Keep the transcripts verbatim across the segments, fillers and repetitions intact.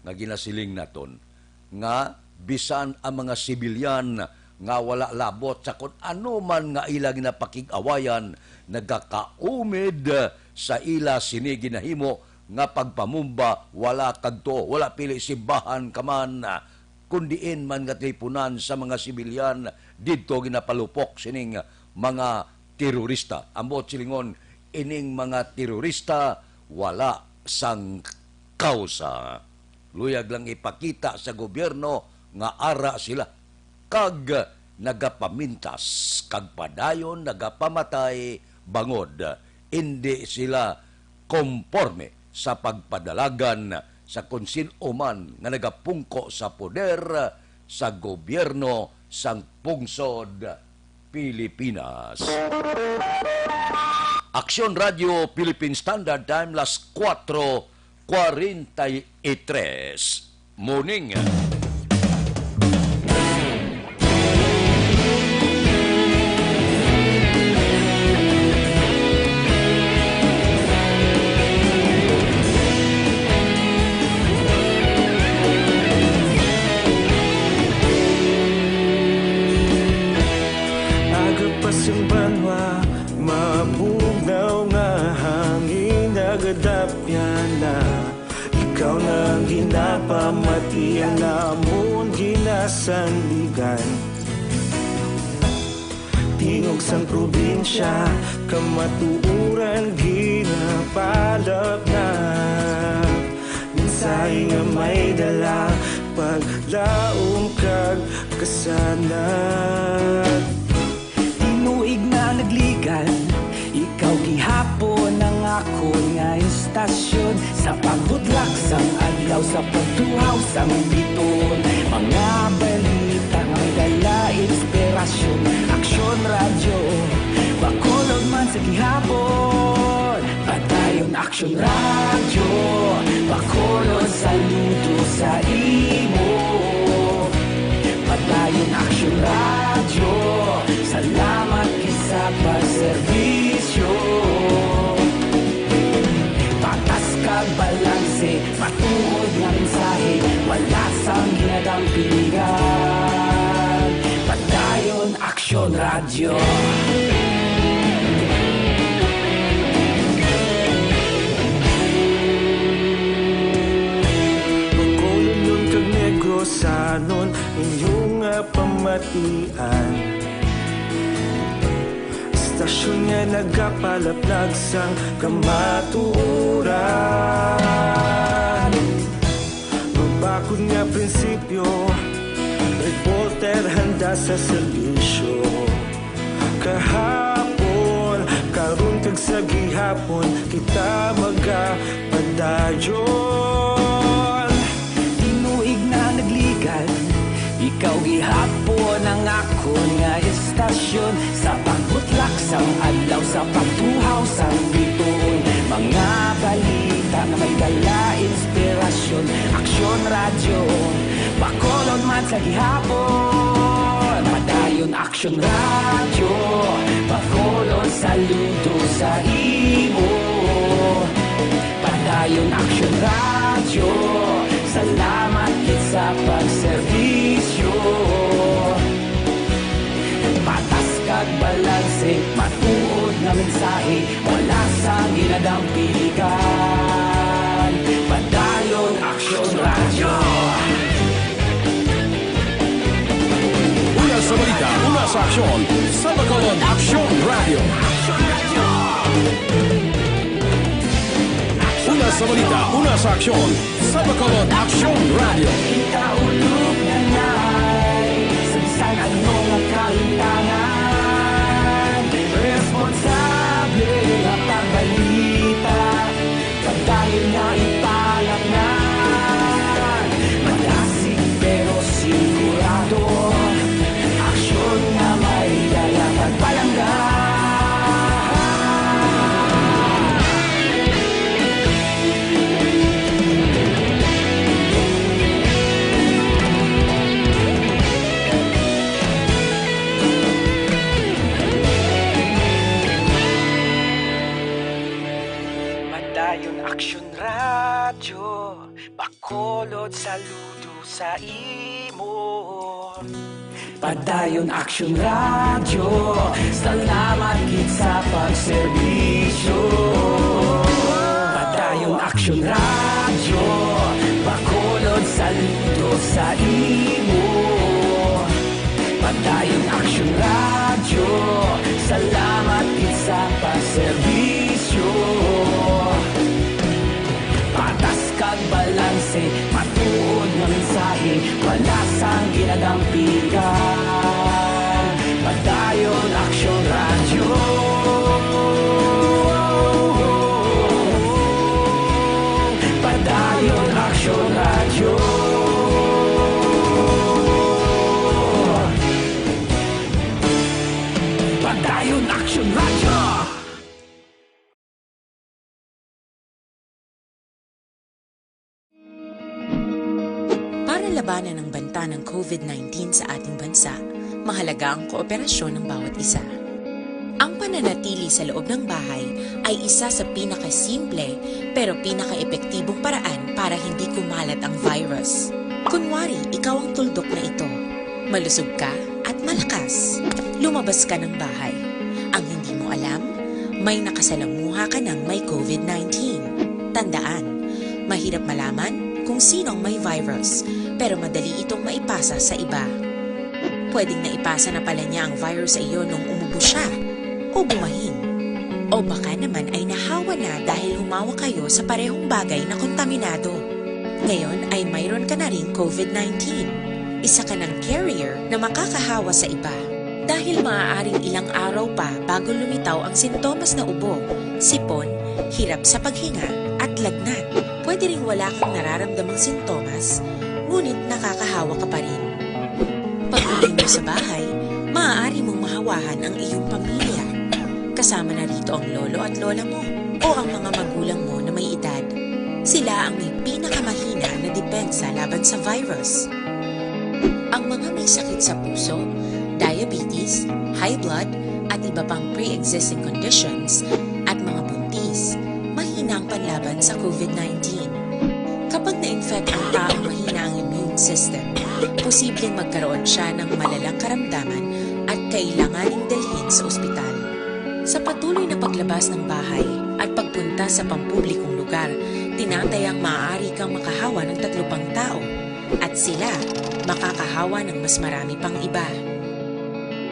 nga ginasiling naton nga bisan ang mga sibilyan nga wala labot sa kon ano man nga ila ginapakig-awayan, nagakaumid sa ila sini ginahimo nga pagpamumba, wala kag tuo, wala pili simbahan ka man, kun diin man nga tilipunan sa mga sibilyan didto ginapalupok sining mga terorista. Ang buot silingon, ining mga terorista wala sang kausa. Luyag lang ipakita sa gobyerno nga ara sila kag nagapamintas kag padayon nagapamatay bangod indi sila komporme sa pagpadalagan sa kon sin-o man nga nagapungko sa poder sa gobyerno sang pungsod Pilipinas. Aksyon Radio Philippine Standard Time, las kuwatro kwarenta y tres. Morning. Aga pa sing banwa, mabugnaw nga hangin, nagadapyan na. Ikaw na ang ginapamati, ang amon ginasandigan. Tingog sang probinsya, kamatuoran ginapalapnap. Mensahe nga may dala, paglaom kag kasanag. Tinuig na nagligan, ikaw gihapon ang akon nga istasyon. Sa pagbutlak sang adlaw, sa pagtuhaw sang biton, mga balita nga may dala inspirasyon. Aksyon Radyo, Bacolod man sa gihapon. Padayon Aksyon Radyo, Bacolod, saludo sa imo. Padayon Aksyon Radyo, salamat gid sa pagserbisyo. Patas kag balanse, matuod nga mensahe, wala sang ginadampingan. Padayon Aksyon Radyo. Bacolodnon kag Negrosanon, inyo nga pamatian. Istasyon nga nagapalaplag sang kamatuoran. Mabakod nga prinsipyo, reporter handa sa serbisyo. Kahapon, karon kag sa gihapon, kita magapadayon. Tinuig na nagligan, ikaw gihapon ang akon nga istasyon. Sa pagbutlak sang adlaw, sa pagtuhaw sang bituon, mga balita nga may dala inspirasyon. Aksyon Radyo, Bacolod man sa gihapon. Padayon Aksyon Radyo, Bacolod, saludo sa imo. Padayon Aksyon Radyo, salamat gid sa pagserbisyo. Patas kag balanse, matuod nga mensahe, wala sang ginadampingan. Padayon Aksyon Radyo. Una sa balita, una sa aksyon, sa Bacolod Aksyon Radyo. Una sa balita, una sa aksyon, sa Bacolod Aksyon Radyo. Kita ulog na nay, sa bisan ano nga kalimtangan, responsable nga pagbalita. Padayon nga ipalapnan, madasig pero sigurado, aksyon nga may dala pagpalangga. Bacolod, saludo sa imo. Padayon Aksyon Radyo, salamat gid sa pagserbisyo. Padayon Aksyon Radyo, Bacolod, saludo sa imo. Padayon Aksyon Radyo, salamat gid sa pagserbisyo. Patas kag balanse, matuod nga mensahe, wala sang ginadampigan. Padayon Aksyon Radyo. Padayon Aksyon Radyo. Padayon Aksyon Radyo. Para labanan ang banta ng COVID nineteen sa ating bansa, mahalaga ang kooperasyon ng bawat isa. Ang pananatili sa loob ng bahay ay isa sa pinakasimple pero pinakaepektibong paraan para hindi kumalat ang virus. Kunwari, ikaw ang tuldok na ito. Malusog ka at malakas. Lumabas ka ng bahay. Ang hindi mo alam, may nakasalamuha ka ng may COVID nineteen. Tandaan, mahirap malaman kung sino ang may virus, pero madali itong maipasa sa iba. Pwedeng naipasa na pala niya ang virus sa iyo nung umubo siya o bumahin. O baka naman ay nahawa na dahil humawak kayo sa parehong bagay na kontaminado. Ngayon ay mayroon ka na ring COVID nineteen. Isa ka ng carrier na makakahawa sa iba. Dahil maaaring ilang araw pa bago lumitaw ang sintomas na ubo, sipon, hirap sa paghinga, at lagnat. Pwede ring wala kang nararamdamang sintomas, ngunit nakakahawa ka pa rin. Pag-uwi mo sa bahay, maaari mong mahawahan ang iyong pamilya. Kasama na rito ang lolo at lola mo o ang mga magulang mo na may edad. Sila ang may pinakamahina na depensa laban sa virus. Ang mga may sakit sa puso, diabetes, high blood, at iba pang pre-existing conditions, at mga buntis, mahina ang panlaban sa COVID nineteen. Kapag na-infect ang taong mahina ang immune system, posibleng magkaroon siya ng malalang karamdaman at kailanganing dalhin sa ospital. Sa patuloy na paglabas ng bahay at pagpunta sa pampublikong lugar, tinatayang maaari kang makahawa ng tatlo pang tao at sila makakahawa ng mas marami pang iba.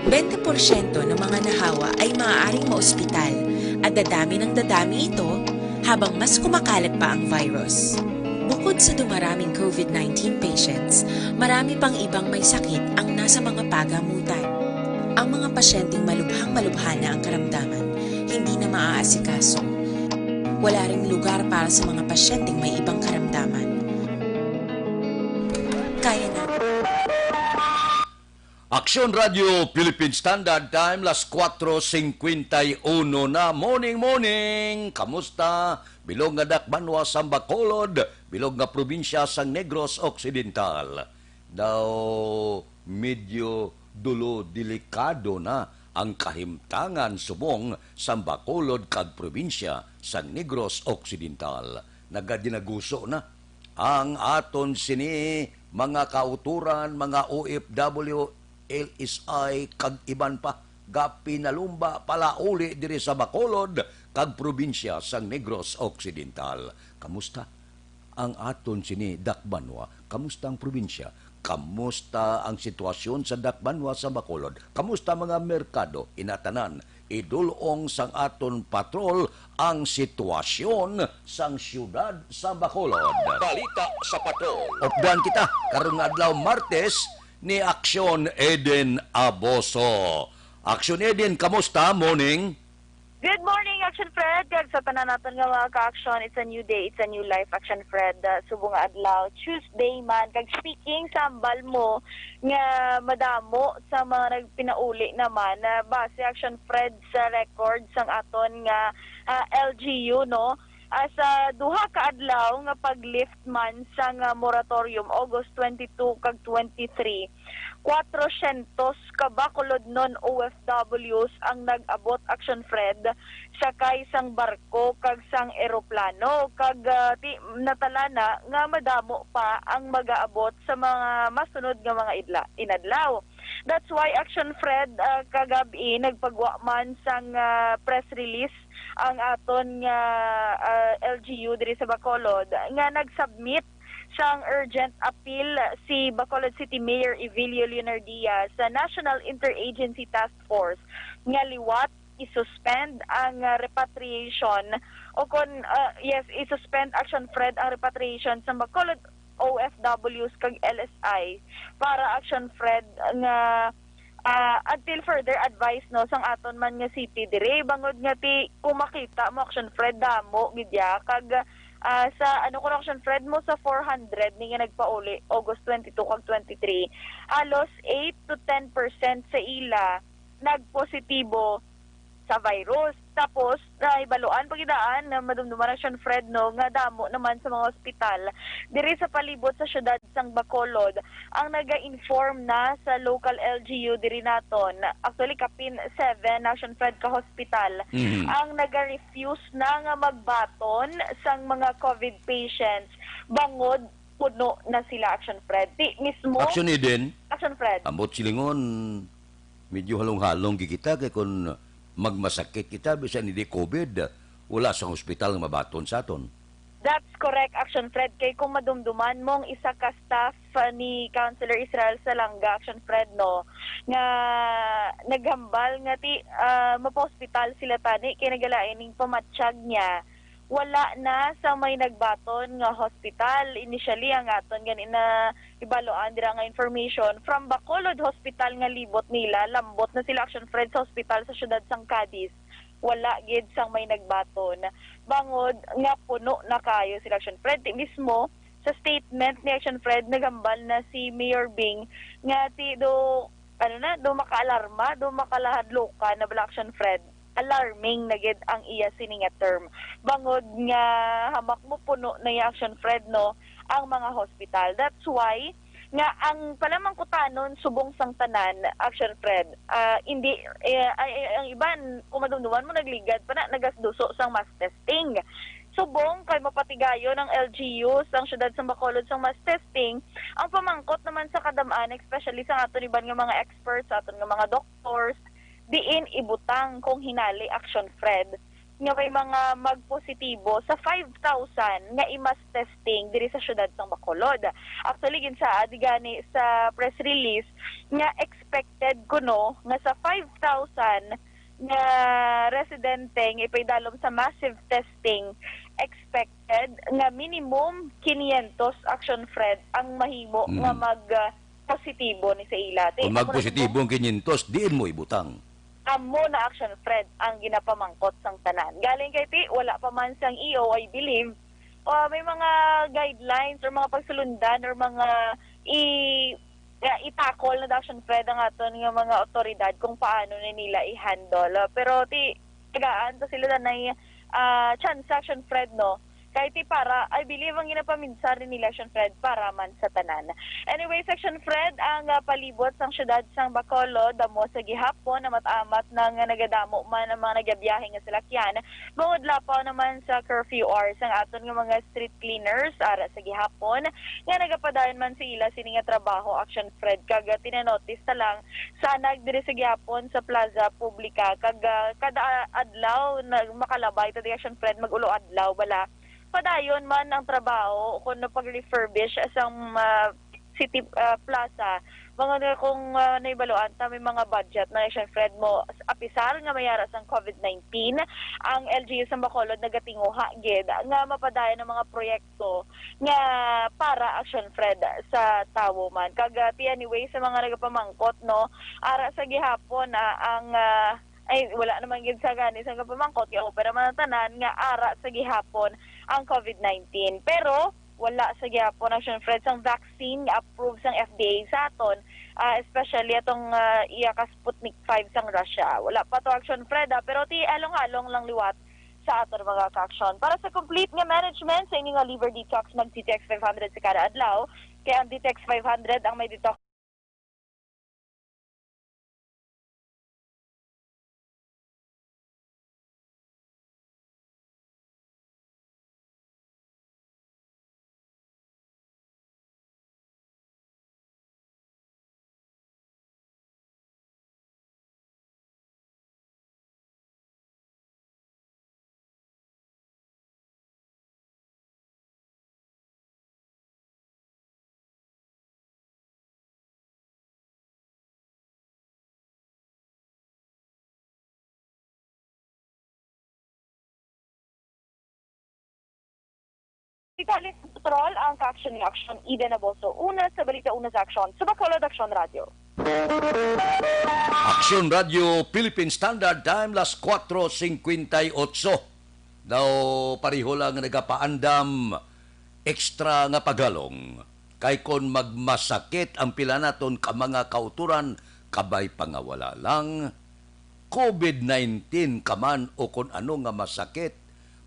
Bente porsyento ng mga nahawa ay maaaring maospital at dadami ng dadami ito habang mas kumakalat pa ang virus. Bukod sa dumaraming COVID nineteen patients, marami pang ibang may sakit ang nasa mga pagamutan. Ang mga pasyenteng malubhang-malubha na ang karamdaman, hindi na maaasikaso. Wala ring lugar para sa mga pasyenteng may ibang karamdaman. Kaya na. Aksyon Radio Philippine Standard Time, las kuwatro singkwenta y uno na. Morning, morning! Kamusta? Bilog nga dakbanwa sang Bacolod, bilog nga probinsya sang Negros Occidental. Daw medyo dulo delikado na ang kahimtangan subong sang Bacolod kag probinsya sang Negros Occidental. Nagadinaguso na ang aton sini mga kautoran, mga O F W, L S I, kag iban pa, gapinalumba palauli diri sa Bacolod kag probinsya sang Negros Occidental. Kamusta ang aton sini dakbanwa? Kamusta ang probinsya? Kamusta ang sitwasyon sa dakbanwa sa Bacolod? Kamusta mga merkado? Inatanan, idulong sang aton patrol ang sitwasyon sang siyudad sa Bacolod. Balita sa Patrol. Updan kita karong adlaw Martes ni Aksyon Eden Aboso. Aksyon Eden, kamusta? Morning. Good morning, Action Fred. Kag sa tanan naton nga mga ka-action, it's a new day, it's a new life, Action Fred. Uh, subong nga adlaw, Tuesday man. Kag speaking sa hambal mo nga madamo sa mga nagpinauli naman, uh, base, Action Fred, sa record sang aton nga, uh, L G U, no? Ah, sa duha ka adlaw nga pag-lift man sang moratorium, August twenty-two kag twenty-three, kwatrosyentos ka Bacolodnon O F Ws ang nag-abot, Action Fred, sakay sang barko kag sang eroplano, kag, ah, ti-, natala na nga madamo pa ang mag-aabot sa mga masunod nga mga idla-, inadlaw. That's why, Action Fred, ah, kagab-i nagpagwa man sang, ah, press release ang aton nga, ah, L G U diri sa Bacolod nga nag-submit sang urgent appeal si Bacolod City Mayor Evelio Leonardia sa National Interagency Task Force nga liwat i-suspend ang, ah, repatriation o kon, ah, yes, i-suspend, Action Fred, ang repatriation sa Bacolod O F Ws kag L S I para, Action Fred, nga, ah, until further advice, no, sang aton man nga city diri, bangod nga ti kung makita mo, Action Fred, damo gid ya, kag, ah, sa, ano ko, Action Fred, mo sa four hundred ni nga nagpauli August twenty-two kag twenty-three, halos eight to ten percent sa ila nagpositibo sa virus. Tapos, nahibaluan pa gid daan na madumduman, Action Fred, no, nga damo naman sa mga ospital diri sa palibot sa siyudad sang Bacolod ang naga-inform na sa local L G U diri naton. Actually, kapin seven, Action Fred, ka hospital Mhm. ang naga-refuse na nga magbaton sang mga COVID patients bangod puno na sila, Action Fred. Ti mismo, Action Eden, Action Fred. Ambot silingon, medyo halong-halong gid kita kay kung magmasakit kita, bisan hindi COVID, wala sang hospital nga mabaton sa aton. That's correct, Action Fred. Kay kung madumduman mong isa ka staff, ah, ni Councilor Israel Salanga, Action Fred, no, nga naghambal nga ti, ah, mapa-hospital sila tani kay nagalain ning pamatyag niya. Wala na sa may nagbaton nga hospital. Initially, ang aton gani na ibaluan dira nga information from Bacolod Hospital nga libot nila, lambot na sila, Action Fred, sa hospital sa siyudad sang Cadiz. Wala gid sang may nagbaton. Bangod nga puno na kayo sila, Action Fred. Ti mismo, sa statement ni, Action Fred, naghambal na si Mayor Bing nga ti do, ano na, do makaalarma, do makalahadlukan na bala, Action Fred. Alarming na gid ang iya sini nga term. Bangod nga hamak mo puno na ya, Action Fred, no, ang mga hospital. That's why nga ang panamangkutanon subong sang tanan, Action Fred, ah, hindi, eh, ay, ay, ang iban, kung madumduman mo, nagligad pa na, nagasduso sang mass testing. Subong kay mapatigayon ang L G U sang siyudad sang Bacolod sang mass testing, ang pamangkot naman sa kadam-an, especially sa aton iban nga mga experts, sa aton nga mga doctors, diin ibutang kung hinali, Action Fred, nga may mga magpositibo sa five thousand nga i-mass testing diri sa siyudad sang Bacolod. Actually, ginsaad gani sa press release nga expected kuno nga sa five thousand nga residente nga ipaidalom sa massive testing, expected nga minimum quinientos, Action Fred, ang mahimo nga Mm. mag, ah, positibo ni sa ila. Ti, Kung amo na magpositibo ang quinientos, diin mo ibutang? Amo na, Action Fred, ang ginapamangkot sang tanan. Galing kay ti, wala pa man sang E O, I believe, ah, may mga guidelines or mga pagsulundan or mga i-, nga itakol na daw, Action Fred, ang aton nga mga otoridad kung paano na nila i-handle. Pero ti, tagaan to sila na, ah, chance, Action Fred, no? Kay ti para, I believe, ang ginapaminsar ni nila, Action Fred, para man sa tanan. Anyway, Action Fred, ang, ah, palibot sang siyudad sang Bacolod, damo sa gihapon, amat-amat na nga nagadamo man ang mga nagabiyahe nga salakyan. Bangod lapaw naman sa curfew hours ang aton nga mga street cleaners ara sa gihapon, nga nagapadayon man sa ila sini nga trabaho, Action Fred, kag tinanotis ta lang sa nagdiri sa gihapon sa Plaza Publica, kag, ah, kada adlaw na makalabay ta di, Action Fred, mag-ulo adlaw bala. Padayon man ang trabaho kung pag-refurbish sang, ah, City, ah, Plaza. Mga nga kung, ah, naibaluan ta, may mga budget na, Action Fred, mo, apisar nga may ara sang COVID nineteen, ang L G U sa Bacolod nagatinguha gid nga mapadayon ang mga proyekto nga para, Action Fred, sa tawo man. Kag, ah, ti anyway, sa mga nagapamangkot, no, ara sa gihapon, ah, ang, ah, ay, wala naman gid sa gani sa nagapamangkot, kay open naman ang tanan nga ara sa gihapon ang COVID nineteen. Pero wala sa gihapon, Action Fred, sang vaccine nga approved sang F D A sa aton, ah, especially atong, ah, iya ka Sputnik five sang Russia. Wala pa to, Action Fred, ah, pero ti halong-halong lang liwat sa aton mga kaaksyon. Para sa complete nga management sa inyo nga liver detox, mag-D T X five hundred sa kada adlaw. Kay ang D T X five hundred ang may detox Italis Patrol ang kaaksyon nga aksyon. Ida Naboso, una sa Balita, una sa Aksyon, sa Bacolod Aksyon Radio. Aksyon Radio, Philippine Standard Time, las kuwatro singkwenta y otso. Daw pareho lang nga nagapaandam, extra nga pagalong. Kay kon magmasakit ang pila naton ka mga kautoran, kabay pa nga wala lang, covid nineteen ka man o kon ano nga masakit,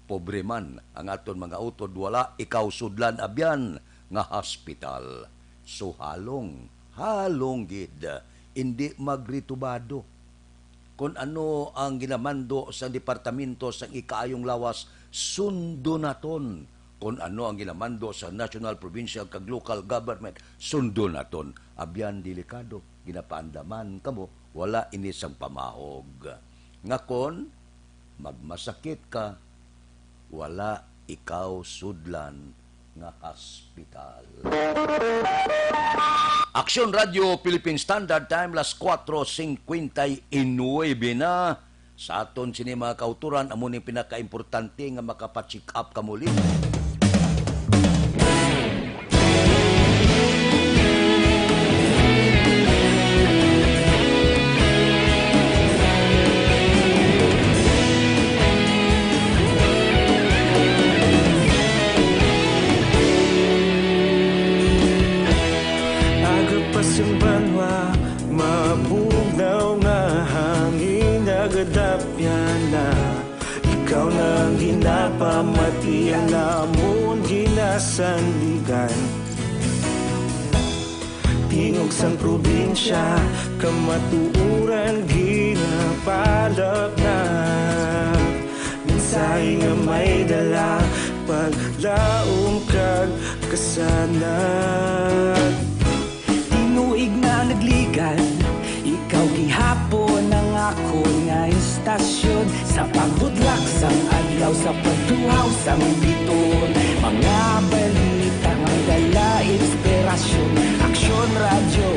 pobre man ang aton mga utod, wala ikaw sudlan abyan nga hospital. So halong, halong gid, indi magritubado. Kon ano ang ginamando sang Departamento sang Ikaayong Lawas, sundo naton. Kon ano ang ginamando sa national, provincial, kag local government, sundo naton. Abyan delikado, ginapaandaman kamo, wala ini sang pamahog. Nga kon magmasakit ka, wala ikaw sudlan nga hospital. Aksyon Radio Philippine Standard Time, las kuwatro singkwenta y nuebe na. Sa aton sini, mga kautoran, amo ning pinakaimportante nga makapa-check up ka muli. Aga pa sing banwa, mabugnaw nga hangin, nagadapyan na. Ikaw na ang ginapamati, ang amon ginasandigan. Tingog sang probinsya, kamatuoran ginapalapnap. Mensahe nga may dala, paglaom kag kasanag. Tinuig na nagligan, ikaw gihapon ang akon nga istasyon. Sa pagbudlak sang adlaw, sa pagtuhaw sang biton, mga balita nga dala inspirasyon. Aksyon Radyo,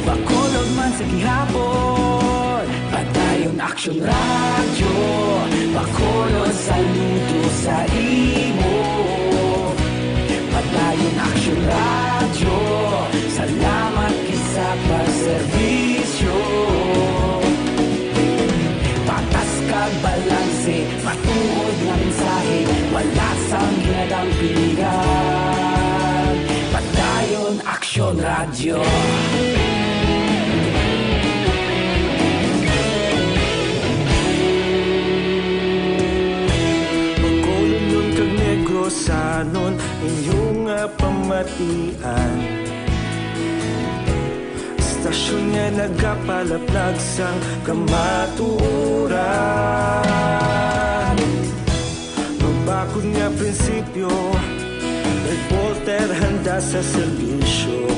Bacolod man sa gihapon. Padayon Aksyon Radyo, Bacolod, saludo sa imo. Padayon Aksyon Radyo, salamat gid sa pagserbisyo. Patas kag balanse, matuod nga mensahe, wala sang ginadampingan. Padayon Aksyon Radyo. Bacolodnon kag Negrosanon, inyo nga pamatian. Istasyon nga nagapalaplag sang kamatuoran. Mabakod nga prinsipyo, reporter handa sa serbisyo.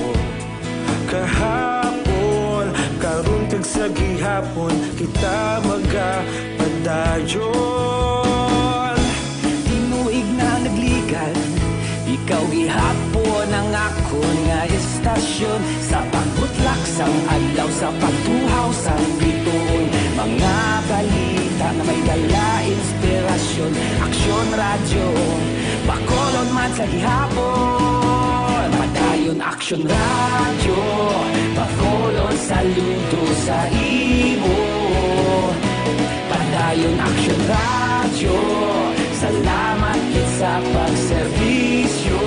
Kahapon, karon, kag sa gihapon, kita magapadayon. Tinuig na nagligan, ikaw gihapon ang akon nga istasyon. Sa pagbutlak sang adlaw, sa pagtuhaw sang bituon, mga balita nga may dala inspirasyon. Aksyon Radyo, Bacolod man sa gihapon. Padayon Aksyon Radyo, Bacolod, saludo sa imo. Padayon Aksyon Radyo, salamat gid sa pagserbisyo.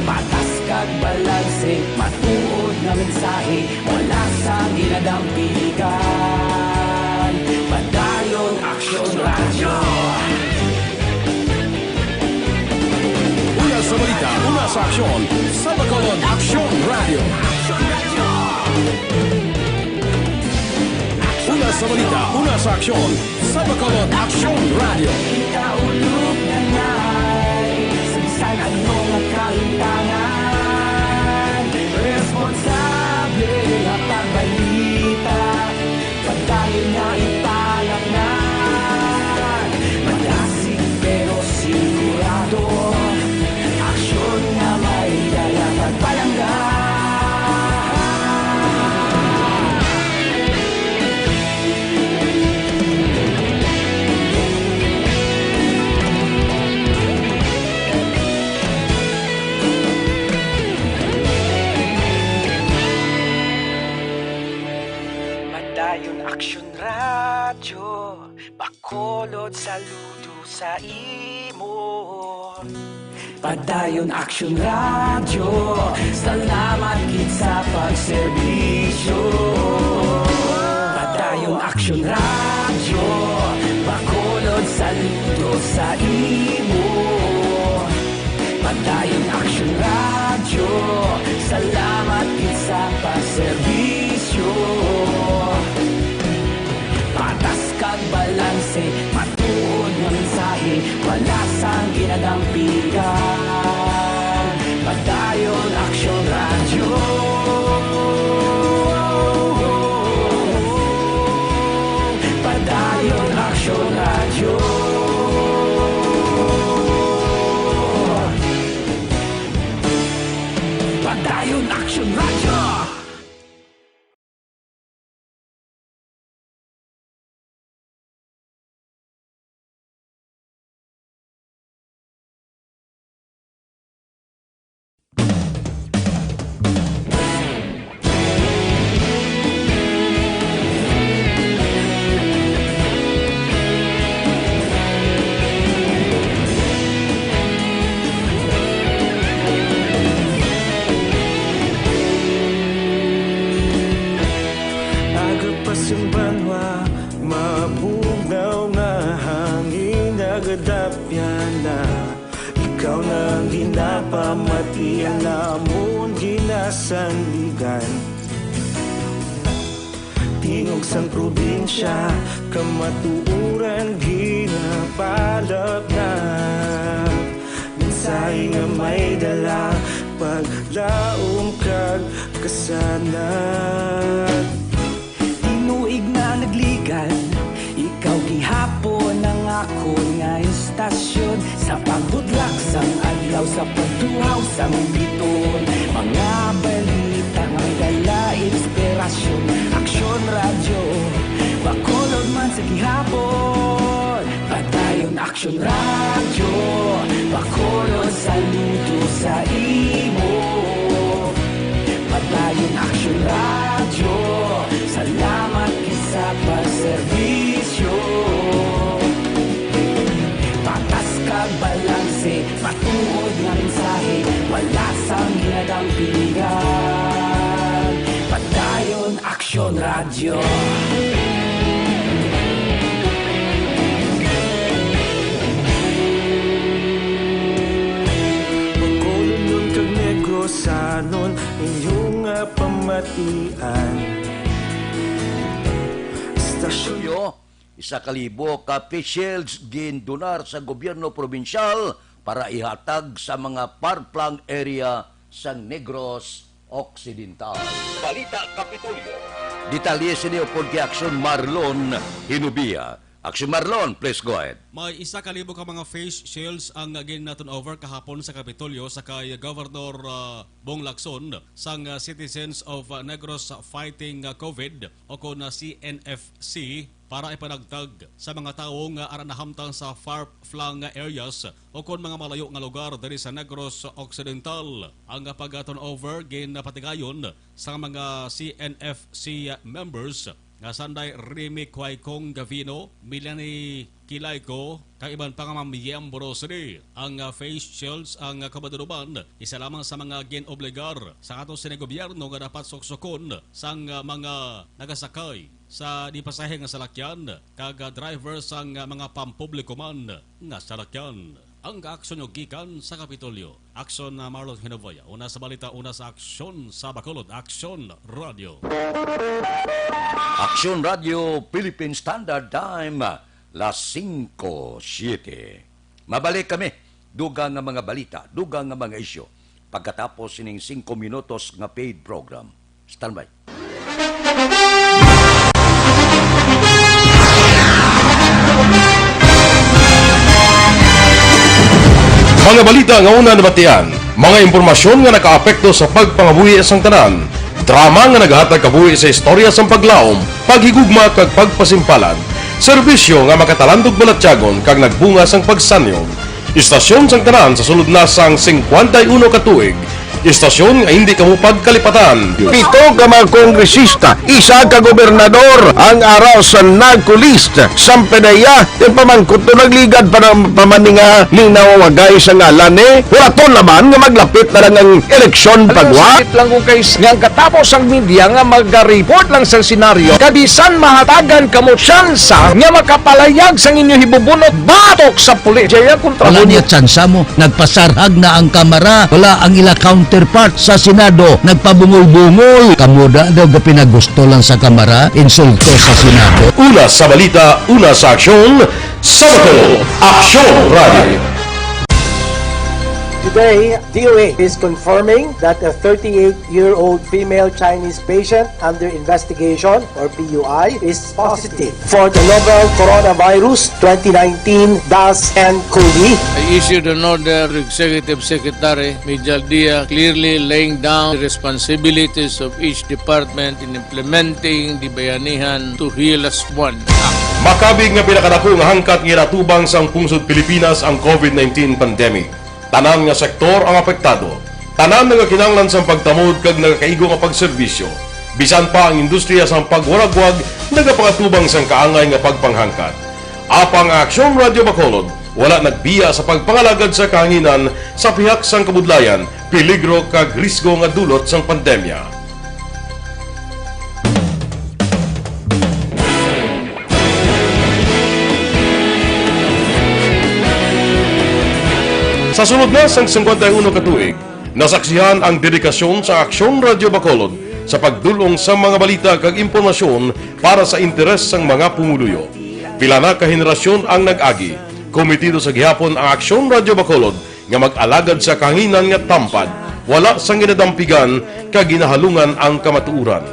Patas kag balanse, matuod nga mensahe, wala sang ginadampingan. Padayon Sa aksyon, sa Bacolod Aksyon Radio. Una sa balita, una sa aksyon, sa Bacolod Aksyon Radio. Ikaulog na ngay, sa bisan ano nga kalimtangan, responsable nga pagbalita. Padayon nga ipalangnan, madasig pero sigurado, aksyon nga may dala pagpalangga. Padayon Aksyon Radyo, Bacolod, saludo sa imo. Padayon Aksyon Radyo, salamat gid sa pagserbisyo. Padayon Aksyon Radyo, Bacolod, saludo sa imo. Padayon Aksyon Radyo, salamat gid sa pagserbisyo. Patas kag balanse, matuod nga mensahe, wala sang ginadampigan. Padayon Aksyon Radyo. Padayon Aksyon Radyo. Padayon Aksyon Radyo. Aga pa sang banwa, mabugnaw nga hangin, nagadapyan na. Ikaw na ang ginapamati, ang amon ginasandigan. Tingog sang probinsya, kamatuoran ginapalapnap. Mensahe nga may dala, paglaom kag kasanag. Tinuig na nagligan, ikaw gihapon ang akon nga istasyon. Sa pagbudlak sang adlaw, sa pagtuhaw sang biton, mga balita nga may dala inspirasyon. Aksyon Radyo, Bacolod man sa gihapon. Padayon Aksyon Radyo, Bacolod, saludo sa imo. Padayon Aksyon Radyo, salamat gid sa pagserbisyo. Patas kag balanse, matuod nga mensahe, wala sang ginadampigan. Padayon Aksyon Radyo. Bacolodnon kag Negrosanon, inyo nga pamatian. Istasyon. Isa ka libo ka face shields gindonar sa gobyerno probinsyal para ihatag sa mga far-flung area sa Negros Occidental. Balita Kapitolyo. Detalye sini upod kay Aksyon Marlon Hinubia. Aksyon Marlon, please go ahead. May isa ka libo ka mga face shields ang gin-turnover kahapon sa Kapitolyo sa kay Governor, ah, Bong Lacson sang, ah, Citizens of, ah, Negros Fighting, ah, COVID o kon, ah, C N F C para ipanagtag sa mga tawo nga ara nahamtang sa far-flung nga areas o kon mga malayo nga lugar diri sa Negros Occidental. Ang pag-turnover ginapatigayon sa mga C N F C members nga sanday Remy Quaicong Gavino, Melanie Kilayco, kag iban pa nga mga miyembro sini. Ang, ah, face shields ang, ah, kabaduduman, isa lamang sa mga gin-obligar sa ato sini gobyerno nga dapat suksukon sang, ah, mga nagasakay sa di pasahe nga salakyan kag, ah, driver sang, ah, mga pampubliko man nga salakyan. Ang kaaksyon nyo gikan sa Kapitolyo. Aksyon na Marlon Hinovoya. Una sa balita, una sa aksyon sa Bacolod. Aksyon Radio. Aksyon Radio Philippine Standard Time, las singko siete. Mabalik kami. Dugang nga mga balita, dugang nga mga isyu. Pagkatapos sining singko minutos nga paid program. Standby. Mga balita nga una nabatian, mga impormasyon nga nakaapekto sa pagpangabuhi sang tanan, drama nga nagahatag kabuhi sa istorya sang paglaom, paghigugma kag pagpasimpalan, serbisyo nga makatalandog balatyagon kag nagbunga sang pagsanyog. Istasyon sang tanan sa sulod na sang singkwenta y uno ka tuig. Istasyon nga hindi kamo pagkalipatan. Pito ka mga kongresista, isa ka gobernador ang ara sa narco list. Sampedeya, yung pamangkot to nagligad pa ng pamaninga linaw wagay sa ngalan ni Huraton naman nga maglapit na lang ang eleksyon pagwa. Sakit lang kung kay nga ang katapos ang media nga maga-report lang sa senaryo, kabisan mahatagan kamo tsansa nga makapalayag sang inyo hibubunot batok sa pulis. Jaya kontra Wala mo. Niya tsansa mo. Nagpasarhag na ang Kamara. Wala ang ila counterpart sa Senado. Nagpabungol-bungol. Kamo da daw gapinagusto lang sa Kamara. Insulto sa Senado. Una sa balita, una sa aksyon, sa Bacolod, Aksyon Radio. Today, D O H is confirming that a thirty-eight-year-old female Chinese patient under investigation, or P U I, is positive for the novel coronavirus twenty nineteen dash N cov. I issued an order to Executive Secretary Mijal Dia, clearly laying down the responsibilities of each department in implementing the Bayanihan to Heal As One Act. Makabig nga pinakadako nga hangkat nga ginatubang sang pungsod Pilipinas ang covid nineteen pandemic. Tanan nga sektor ang apektado. Tanan nagakinahanglan sang pagtamod kag nagakaigo nga pagserbisyo. Bisan pa ang industriya sang pagwaragwag nagapangatubang sang kaangay nga pagpanghangkat. Apang ang Aksyon Radio Bacolod wala nagbiya sa pagpangalagad sa kahanginan sa pihak sang kabudlayan, peligro kag risgo nga dulot sang pandemya. Sa sulod na sang singkwenta y uno ka tuig, nasaksihan ang dedikasyon sa Aksyon Radio Bacolod sa pagdul-ong sa mga balita kag impormasyon para sa interes sang mga pumuluyo. Pila na ka henerasyon ang nag-agi, komitido sa gihapon ang Aksyon Radio Bacolod nga mag-alagad sa kahanginan nga tampad, wala sang ginadampigan kag ginahalungan ang kamatuoran.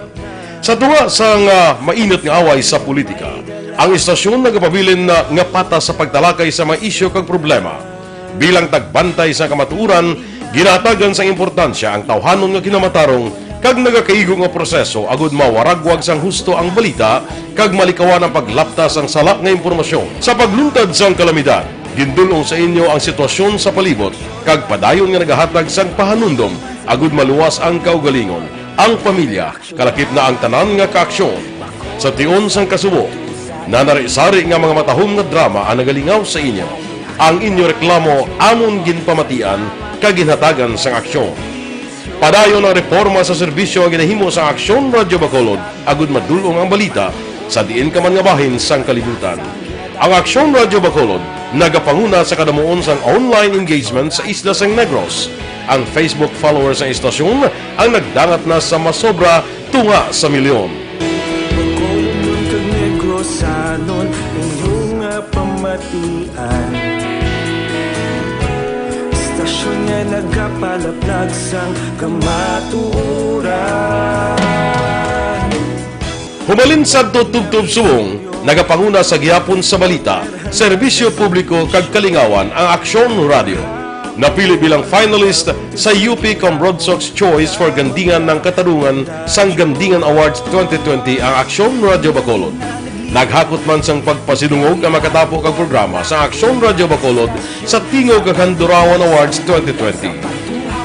Sa tunga sang, ah, mainit nga away sa politika, ang istasyon nagapabilin na nga patas sa pagtalakay sa mga isyu kag problema. Bilang tagbantay sa kamatuoran, ginahatagan sang importansya ang tawhanon nga kinamatarong kag nagakaigo nga proseso agud mawaragwag sang husto ang balita kag malikawan ang paglapta sang sala nga impormasyon. Sa pagluntad sang kalamidad, gindul-ong sa inyo ang sitwasyon sa palibot kag padayon nga nagahatag sang pahanumdom agud maluwas ang kaugalingon, ang pamilya, kalakip na ang tanan nga kaaksyon. Sa tion sang kasubo, nanari-sari nga mga matahom nga drama ang nagalingaw sa inyo. Ang inyo reklamo amon ginpamatian kag ginhatagan sang aksyon. Padayon ang reporma sa serbisyo nga ginahimo sang Aksyon Radyo Bacolod agud madul-ong ang balita sa diin ka man nga bahin sang kalibutan. Ang Aksyon Radyo Bacolod nagapanguna sa kadamuon sang online engagement sa isla sang Negros. Ang Facebook followers sang istasyon ang nagdangat na sa masobra tunga sa milyon. Bacolodnon kag Negrosanon, inyo nga pamatian. Istasyon nga nagapalaplag sang kamatuoran. Hubalin sadto tubtob subong, nagapanguna sa gihapon sa balita, serbisyo publiko kag kalingawan ang Aksyon Radyo. Napili bilang finalist sa U P Cambrodsoc's Choice for Gandingan ng Katarungan sang Gandingan Awards twenty twenty ang Aksyon Radyo Bacolod. Naghakot man sang pagpasidungog ang makatapo kag programa sa Aksyon Radyo Bacolod sa Tingog kag Handurawan Awards twenty twenty.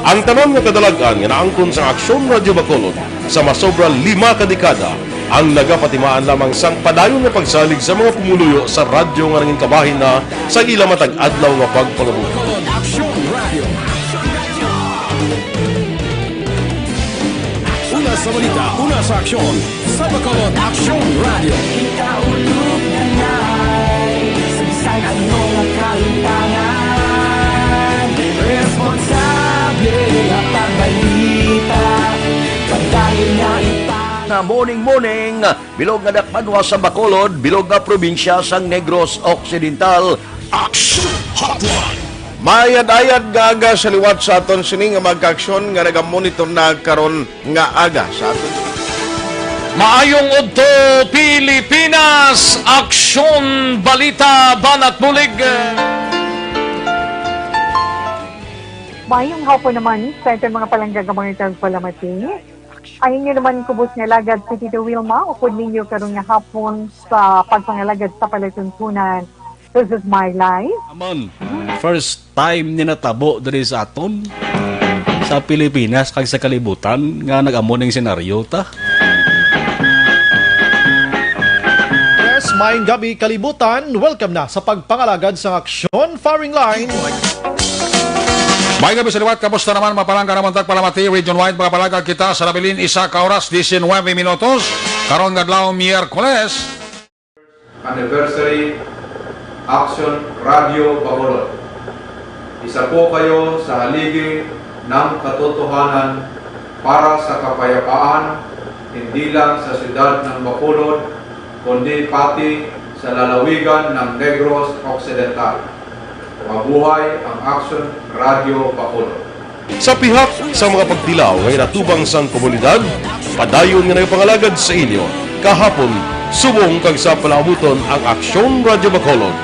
Ang tanan nga kadalag-an nga naangkon sa Aksyon Radyo Bacolod sa masobra lima ka dekada ang nagapatimaan lamang sang padayon nga pagsalig sa mga pumuluyo sa radyo nga nangin kabahin na sa ila matag adlaw nga pagpangabuhi. Una sa balita, una sa aksyon, sa Bacolod Aksyon Radio. Kita ulog na nai, sa bisan ano nga kahimtangan, may responsa. Morning, morning, bilog nga dakbanwa sa Bacolod, bilog nga probinsya sang Negros Occidental. Action Hotline. Mayad-ayad nga aga sa liwat sa aton sini nga mga kaaksyon nga nagamonitor na karon nga aga sa aton. Maayong udto, Pilipinas! Aksyon, balita, banat bulig! Maayong hapon naman sa aton mga palangga nga mga tagpalamati. Ang inyo naman kubos nga alagad si Tito Wilma, upod ninyo karon nga hapon sa pagpangalagad sa palatuntunan. This is my life. Amon, first time ni natabo diri sa aton, sa Pilipinas kag sa kalibutan, nga nag-amo ning senaryo ta. Yes, maayong gabi, kalibutan. Welcome na sa pagpangalagad sang aksyon, firing line. May gabi sa liwat, kamusta naman, mapalangga naman tagpalamati, region-wide, makapalagad kita sa nabilin, isa ka oras, diecinuebe minutos, karon nga adlaw, Miyerkules. Anniversary, Action Radio Bacolod. Isa po kayo sa haligi ng katotohanan para sa kapayapaan, hindi lang sa siyudad ng Bacolod, kundi pati sa lalawigan ng Negros Occidental. Mabuhay ang Action Radio Bacolod. Sa pihak sa mga pagtilaw nga ginatubang sang komunidad, padayon nga nagapangalagad sa inyo kahapon, subong kag sa palaabuton ang Aksyon Radyo Bacolod.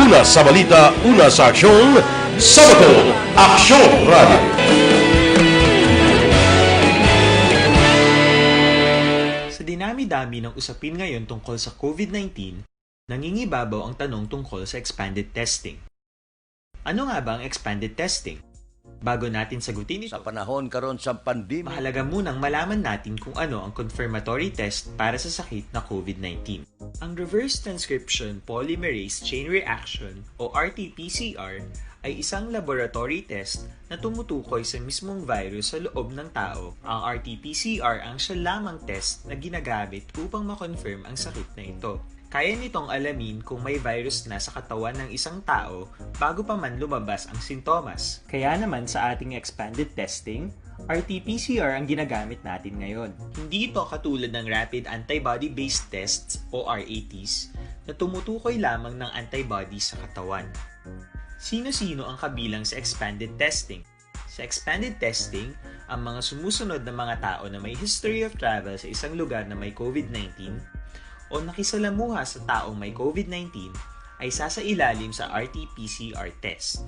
Una sa balita, una sa aksyon, sa Bacolod, Aksyon Radyo. Sa dinami-dami ng usapin ngayon tungkol sa COVID nineteen, nangingibabaw ang tanong tungkol sa expanded testing. Ano nga ba ang expanded testing? Bago natin sagutin ito, sa panahon karon sa pandemya, mahalaga munang malaman natin kung ano ang confirmatory test para sa sakit na COVID nineteen. Ang reverse transcription polymerase chain reaction o R T P C R ay isang laboratory test na tumutukoy sa mismong virus sa loob ng tao. Ang R T P C R ang siya lamang test na ginagamit upang ma-confirm ang sakit na ito. Kaya nitong alamin kung may virus na sa katawan ng isang tao bago pa man lumabas ang sintomas. Kaya naman sa ating expanded testing, R T P C R ang ginagamit natin ngayon. Hindi ito katulad ng rapid antibody-based tests o R A Ts na tumutukoy lamang ng antibody sa katawan. Sino-sino ang kabilang sa expanded testing? Sa expanded testing, ang mga sumusunod na mga tao na may history of travel sa isang lugar na may COVID nineteen o nakisalamuha sa taong may COVID nineteen ay sasailalim sa R T P C R test.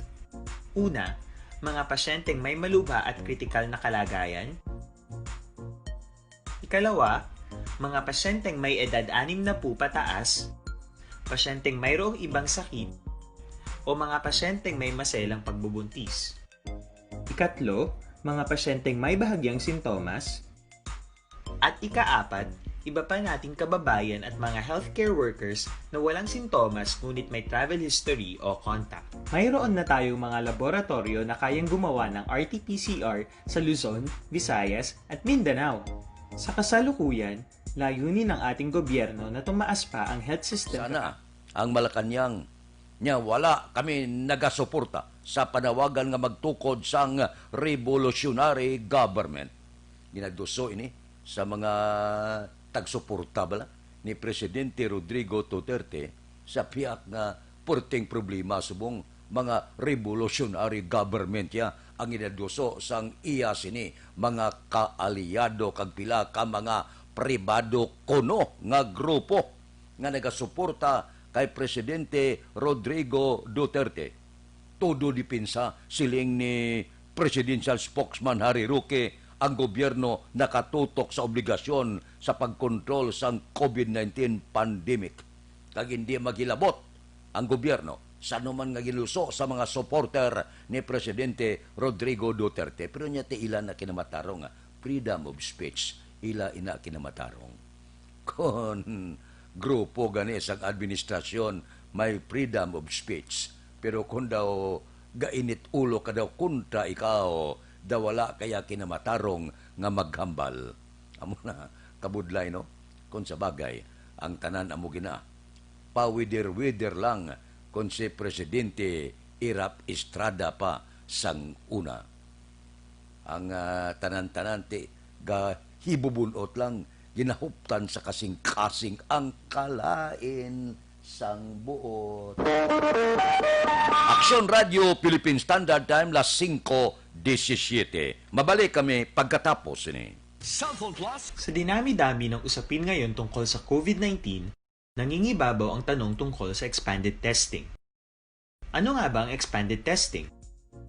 Una, mga pasyenteng may malubha at kritikal na kalagayan. Ikalawa, mga pasyenteng may edad anim na po pataas, pasyenteng mayroong ibang sakit, o mga pasyenteng may maselang pagbubuntis. Ikatlo, mga pasyenteng may bahagyang sintomas. At ikaapat, iba pa nating kababayan at mga healthcare workers na walang sintomas ngunit may travel history o contact. Mayroon na tayong mga laboratoryo na kayang gumawa ng R T P C R sa Luzon, Visayas, at Mindanao. Sa kasalukuyan, layunin ng ating gobyerno na tumaas pa ang health system. Sana ang Malacañang niya wala kami nagasuporta sa panawagan nga magtukod sang revolutionary government. Ginaduso ini sa mga tagsuporta bala ni Presidente Rodrigo Duterte sa pihak nga perting problema subong mga revolutionary government ya ang ginaduso sang iya sini mga kaalyado kag pila ka mga pribado kuno nga grupo nga nagasuporta kay Presidente Rodrigo Duterte. Todo depensa, siling ni Presidential Spokesman Harry Roque, ang gobyerno nakatutok sa obligasyon sa pagkontrol sang COVID nineteen pandemic, kag hindi maghilabot ang gobyerno sa anuman nga giluso sa mga supporter ni Presidente Rodrigo Duterte. Pero niya ti ila na kinamatarong nga freedom of speech, ila ina kinamatarong. Kon grupo gani sang administrasyon may freedom of speech, pero kon daw gainit ulo ka daw kontra ikaw, daw wala kaya kinamatarong nga maghambal. Amo na, kabudlay, no? Kon sa bagay, ang tanan amo gina, pawider-wider lang kon si Presidente Erap Estrada pa sang una. Ang, ah, tanan-tanan ti gahibubun-ot lang, Ginahuptan sa kasing-kasing ang kalain sang buot. Aksyon Radio, Philippine Standard Time, las singko disisiete. Mabalik kami pagkatapos ini. Cellphone Plus. Sa dinami-dami ng usapin ngayon tungkol sa COVID nineteen, nangingibabaw ang tanong tungkol sa expanded testing. Ano nga ba ang expanded testing?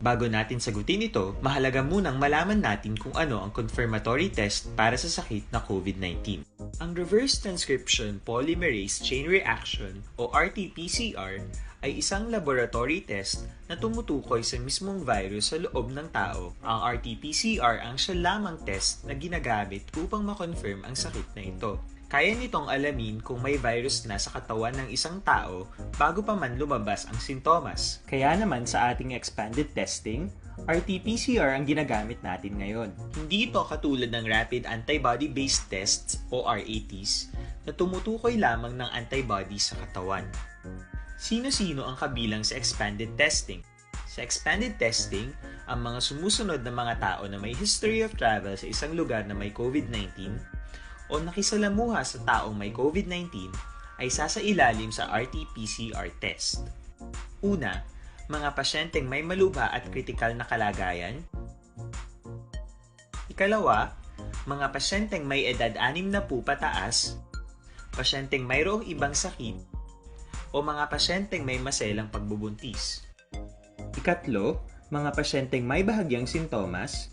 Bago natin sagutin ito, mahalaga munang malaman natin kung ano ang confirmatory test para sa sakit na COVID nineteen. Ang reverse transcription polymerase chain reaction o R T P C R ay isang laboratory test na tumutukoy sa mismong virus sa loob ng tao. Ang R T P C R ang siya lamang test na ginagamit upang ma-confirm ang sakit na ito. Kaya nitong alamin kung may virus na sa katawan ng isang tao bago pa man lumabas ang sintomas. Kaya naman sa ating expanded testing, R T P C R ang ginagamit natin ngayon. Hindi ito katulad ng rapid antibody-based tests o R A Ts na tumutukoy lamang ng antibodies sa katawan. Sino-sino ang kabilang sa expanded testing? Sa expanded testing, ang mga sumusunod na mga tao na may history of travel sa isang lugar na may COVID nineteen o nakisalamuha sa taong may COVID nineteen ay sasailalim sa R T P C R test. Una, mga pasyenteng may malubha at kritikal na kalagayan. Ikalawa, mga pasyenteng may edad anim na po pataas, pasyenteng mayroong ibang sakit, o mga pasyenteng may maselang pagbubuntis. Ikatlo, mga pasyenteng may bahagyang sintomas.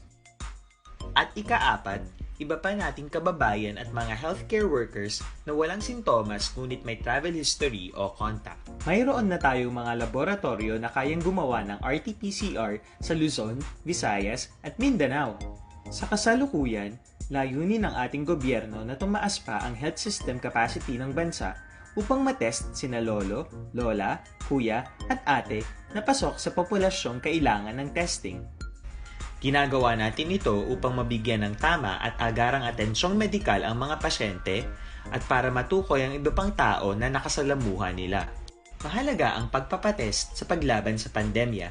At ikaapat, iba pa nating kababayan at mga healthcare workers na walang sintomas ngunit may travel history o contact. Mayroon na tayong mga laboratoryo na kayang gumawa ng R T P C R sa Luzon, Visayas, at Mindanao. Sa kasalukuyan, layunin ng ating gobyerno na tumaas pa ang health system capacity ng bansa upang matest sina lolo, lola, kuya, at ate na pasok sa populasyong kailangan ng testing. Ginagawa natin ito upang mabigyan ng tama at agarang atensyong medikal ang mga pasyente at para matukoy ang iba pang tao na nakasalamuha nila. Mahalaga ang pagpapatest sa paglaban sa pandemya,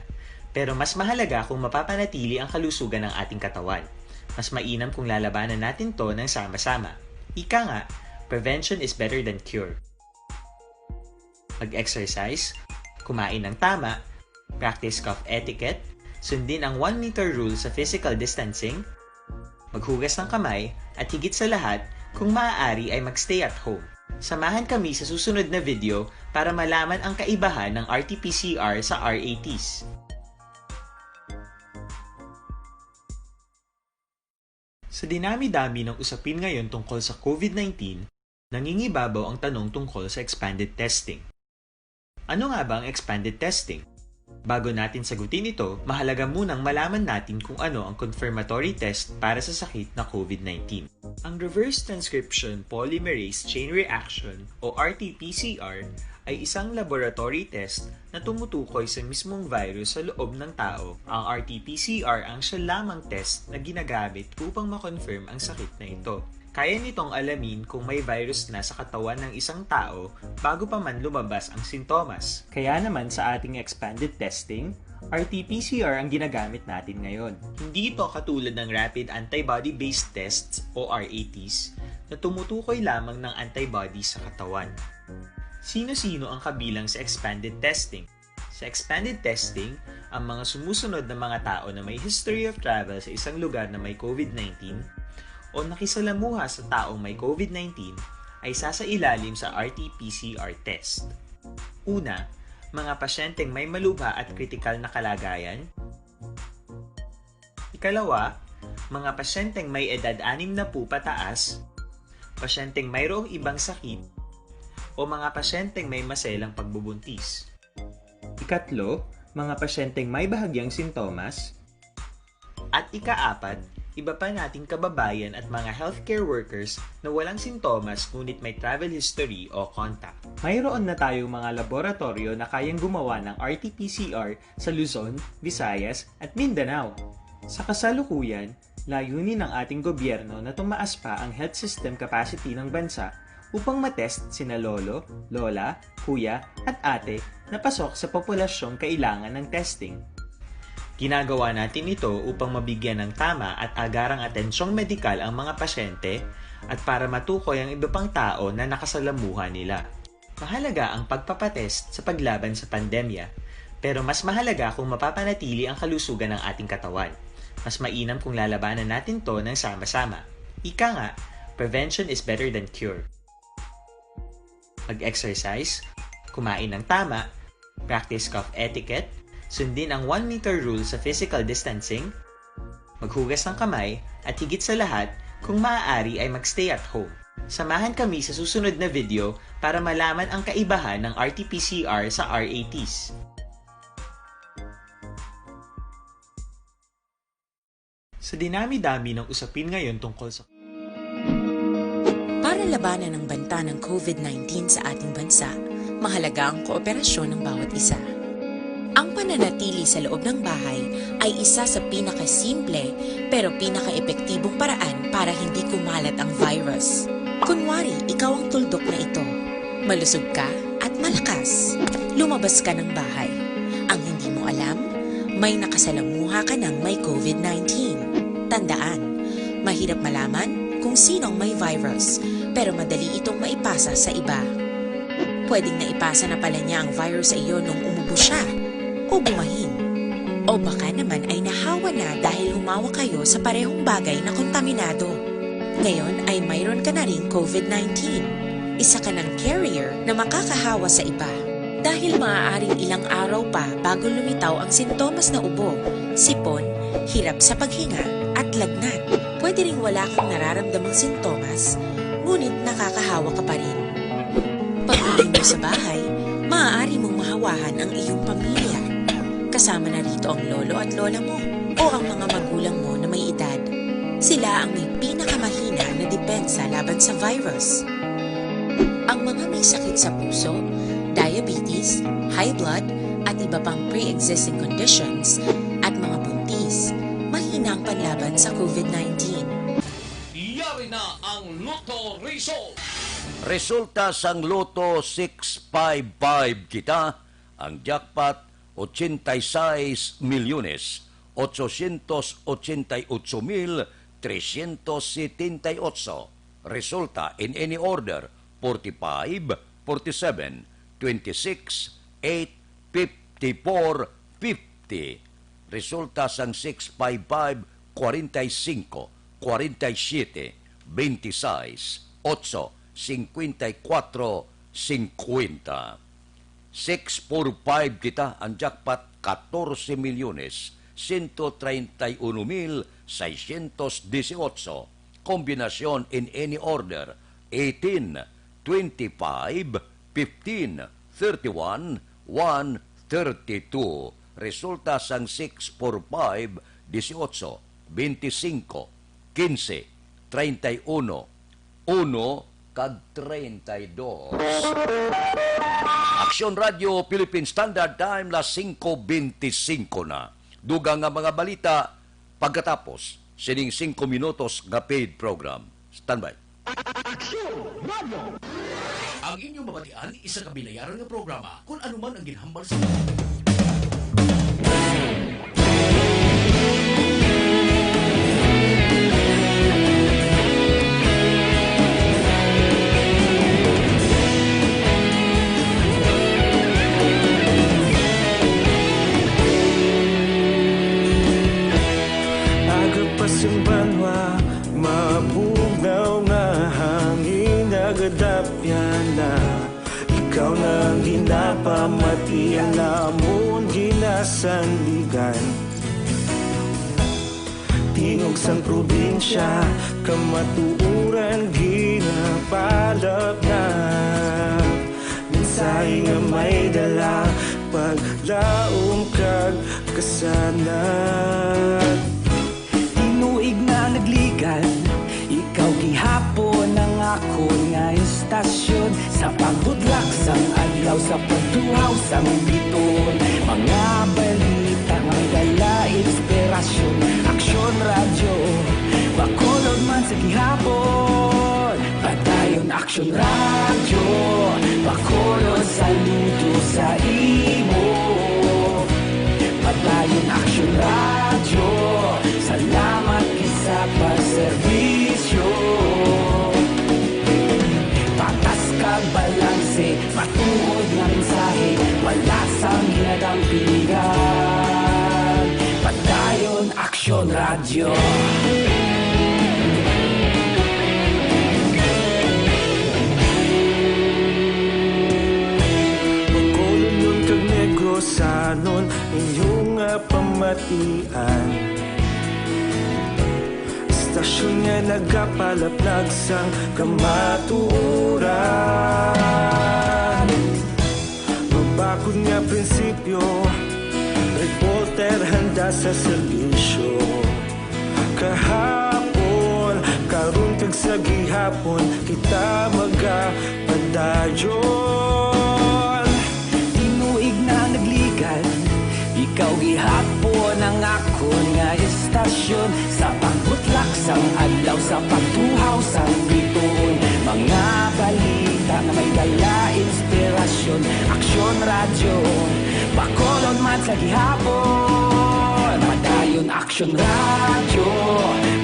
pero mas mahalaga kung mapapanatili ang kalusugan ng ating katawan. Mas mainam kung lalabanan natin to ng sama-sama. Ika nga, prevention is better than cure. Mag-exercise, kumain ng tama, practice cough etiquette, sundin ang one meter rule sa physical distancing, maghugas ng kamay, at higit sa lahat, kung maaari ay mag-stay at home. Samahan kami sa susunod na video para malaman ang kaibahan ng R T P C R sa R A Ts. Sa dinami-dami ng usapin ngayon tungkol sa COVID nineteen, nangingibabaw ang tanong tungkol sa expanded testing. Ano nga ba ang expanded testing? Bago natin sagutin ito, mahalaga munang malaman natin kung ano ang confirmatory test para sa sakit na COVID nineteen. Ang reverse transcription polymerase chain reaction o R T P C R ay isang laboratory test na tumutukoy sa mismong virus sa loob ng tao. Ang R T P C R ang siya lamang test na ginagamit upang ma-confirm ang sakit na ito. Kaya nitong alamin kung may virus na sa katawan ng isang tao bago pa man lumabas ang sintomas. Kaya naman sa ating expanded testing, R T P C R ang ginagamit natin ngayon. Hindi ito katulad ng rapid antibody-based tests o R A Ts na tumutukoy lamang ng antibodies sa katawan. Sino-sino ang kabilang sa expanded testing? Sa expanded testing, ang mga sumusunod na mga tao na may history of travel sa isang lugar na may COVID nineteen o nakisalamuha sa taong may COVID nineteen ay sasailalim sa R T P C R test. Una, mga pasyenteng may malubha at kritikal na kalagayan. Ikalawa, mga pasyenteng may edad anim na po pataas, pasyenteng mayroong ibang sakit, o mga pasyenteng may maselang pagbubuntis. Ikatlo, mga pasyenteng may bahagyang sintomas. At ikaapat, iba pa nating kababayan at mga healthcare workers na walang sintomas ngunit may travel history o contact. Mayroon na tayong mga laboratorio na kayang gumawa ng R T P C R sa Luzon, Visayas, at Mindanao. Sa kasalukuyan, layunin ng ating gobyerno na tumaas pa ang health system capacity ng bansa upang matest sina lolo, lola, kuya, at ate na pasok sa populasyong kailangan ng testing. Ginagawa natin ito upang mabigyan ng tama at agarang atensyong medikal ang mga pasyente at para matukoy ang iba pang tao na nakasalamuha nila. Mahalaga ang pagpapatest sa paglaban sa pandemya, pero mas mahalaga kung mapapanatili ang kalusugan ng ating katawan. Mas mainam kung lalabanan natin 'to ng sama-sama. Ika nga, "Prevention is better than cure." Mag-exercise, kumain ng tama, practice cough etiquette, sundin ang one meter rule sa physical distancing, maghugas ng kamay, at higit sa lahat, kung maaari ay mag-stay at home. Samahan kami sa susunod na video para malaman ang kaibahan ng R T P C R sa R A Ts. Sa dinami-dami ng usapin ngayon tungkol sa Para labanan ang banta ng COVID nineteen sa ating bansa, mahalaga ang kooperasyon ng bawat isa. Ang pananatili sa loob ng bahay ay isa sa pinakasimple pero pinakaepektibong paraan para hindi kumalat ang virus. Kunwari, ikaw ang tuldok na ito. Malusog ka at malakas. Lumabas ka ng bahay. Ang hindi mo alam, may nakasalamuha ka ng may COVID nineteen. Tandaan, mahirap malaman kung sino ang may virus, pero madali itong maipasa sa iba. Pwedeng naipasa na pala niya ang virus sa iyo nung umubo siya o bumahin. O baka naman ay nahawa na dahil humawa kayo sa parehong bagay na kontaminado. Ngayon ay mayroon ka na ring COVID nineteen. Isa ka ng carrier na makakahawa sa iba. Dahil maaaring ilang araw pa bago lumitaw ang sintomas na ubo, sipon, hirap sa paghinga, at lagnat. Pwede ring wala kang nararamdamang sintomas, ngunit nakakahawa ka pa rin. Pag-uwi mo sa bahay, maaari mong mahawahan ang iyong pamilya. Kasama na rito ang lolo at lola mo o ang mga magulang mo na may edad. Sila ang may pinakamahina na depensa laban sa virus. Ang mga may sakit sa puso, diabetes, high blood, at iba pang pre-existing conditions, at mga buntis, mahina ang panlaban sa COVID nineteen. Yari na ang Lotto Result. Resulta sang Lotto six five five kita, ang jackpot, ochenta y seis milyones, ochocientos ochenta y ocho mil trescientos setenta y ocho. Resulta in any order, forty-five, forty-seven, twenty-six, eight, fifty-four, fifty. Resulta sang six five five, kwarenta y singko, kwarenta y siyete, benti sais, otso, singkwenta y kwatro, singkwenta. Six four five kita, ang jackpot, katorse milyones, sento treinta y uno mil seiscientos dieciocho. Kombinasyon in any order, eighteen, twenty-five, fifteen, thirty-one, one, thirty-two. Resulta sang six four five, dieciocho, veinticinco, quince, treinta y uno, uno, kag treinta y dos. Aksyon Radio Philippine Standard Time, las singko beintisinko na. Dugang nga mga balita pagkatapos sining singko minutos nga paid program. Standby. Aksyon Radio. Ang inyong mabatian, isa ka binayaran nga programa. Kung ano man ang ginhambal sa Aga pa sing banwa, mabugnaw nga hangin, nagadapyan na. Ikaw na ang ginapamati, ang amon ginasandigan. Tingog sang probinsya, kamatuoran ginapalapnap. Mensahe nga may dala, paglaom kag kasanag. Tinuig na nagligad, ikaw gihapon ang akon nga istasyon. Sa pagbudlak sang adlaw, sa pagtuhaw sang biton, mga balita nga dala inspirasyon. Aksyon Radyo, Bacolod man sa gihapon. Padayon Aksyon Radyo, Bacolod, saludo sa imo. Padayon Aksyon Radyo, salamat gid sa pagserbisyo. Patas kag balanse, matuod nga mensahe, wala sang ginadampigan. Padayon Aksyon Radyo. Bacolodnon kag Negrosanon, inyo nga pamatian. Istasyon nga nagapalaplag sang kamatuoran. Mabakod nga prinsipyo, reporter handa sa serbisyo. Kahapon, karon kag sa gihapon, kita magapadayon. Tinuig na nagligad, ikaw gihapon ang akon nga istasyon. Sa pagbutlak sang adlaw, sa pagtuhaw sang bituon, mga balita nga may dala inspirasyon. Aksyon Radyo, Bacolod man sa gihapon. Padayon Aksyon Radyo,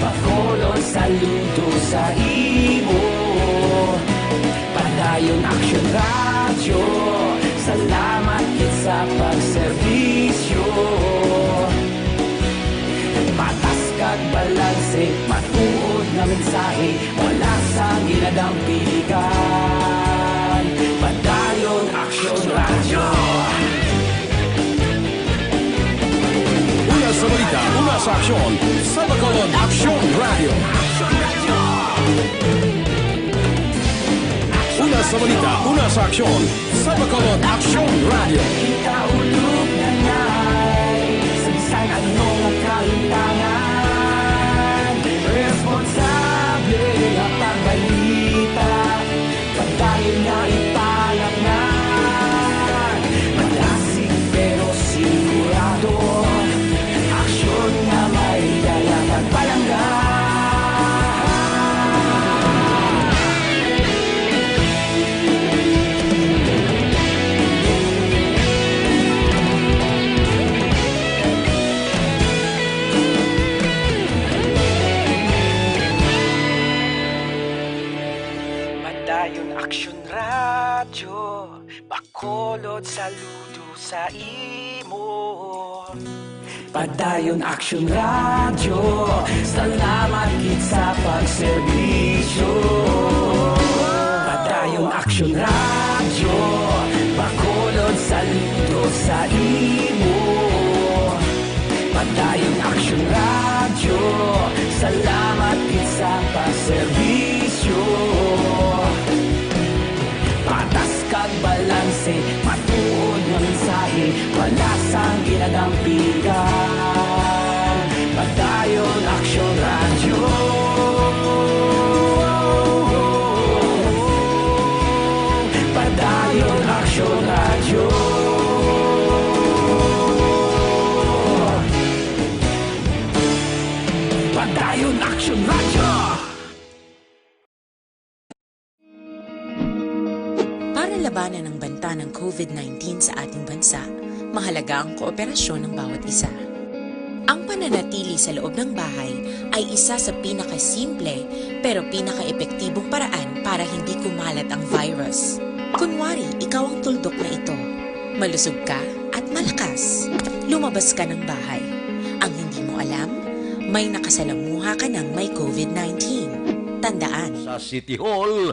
Bacolod saludo sa imo. Padayon Aksyon Radyo, salamat gid sa pagserbisyo. Patas kag balanse, matuod nga mensahe, wala sang ginadampigan. Padayon Aksyon Radyo. Una sa balita, una sa aksyon, sa Bacolod Aksyon Radyo. Una sa balita, una sa aksyon, sa Bacolod Aksyon Radyo. Kita ulog na ngay, sa bisan ano nga kahimtangan, responsable nga pagbalita. Padayon nga ipalangag, madasig pero sigurado, aksyon nga may dala kag palangga. Padayon Aksyon Radyo, Bacolod saludo sa imo. Padayon Aksyon Radyo, salamat gid sa pagserbisyo. Padayon Aksyon Radyo, Bacolod saludo sa imo. Padayon Aksyon Radyo, salamat gid sa pagserbisyo. Patas kag balanse, matuod nga mensahe, wala sang ginadampigan. Padayon Aksyon Radyo. Padayon Aksyon Radyo. Padayon Aksyon Radyo. Para labanan ang banta ng covid nineteen sa ating bansa, mahalaga ang kooperasyon ng bawat isa. Ang pananatili sa loob ng bahay ay isa sa pinakasimple pero pinakaepektibong paraan para hindi kumalat ang virus. Kunwari, ikaw ang tuldok na ito. Malusog ka at malakas. Lumabas ka ng bahay. Ang hindi mo alam, may nakasalamuha ka ng may covid nineteen. Tandaan. Sa City Hall,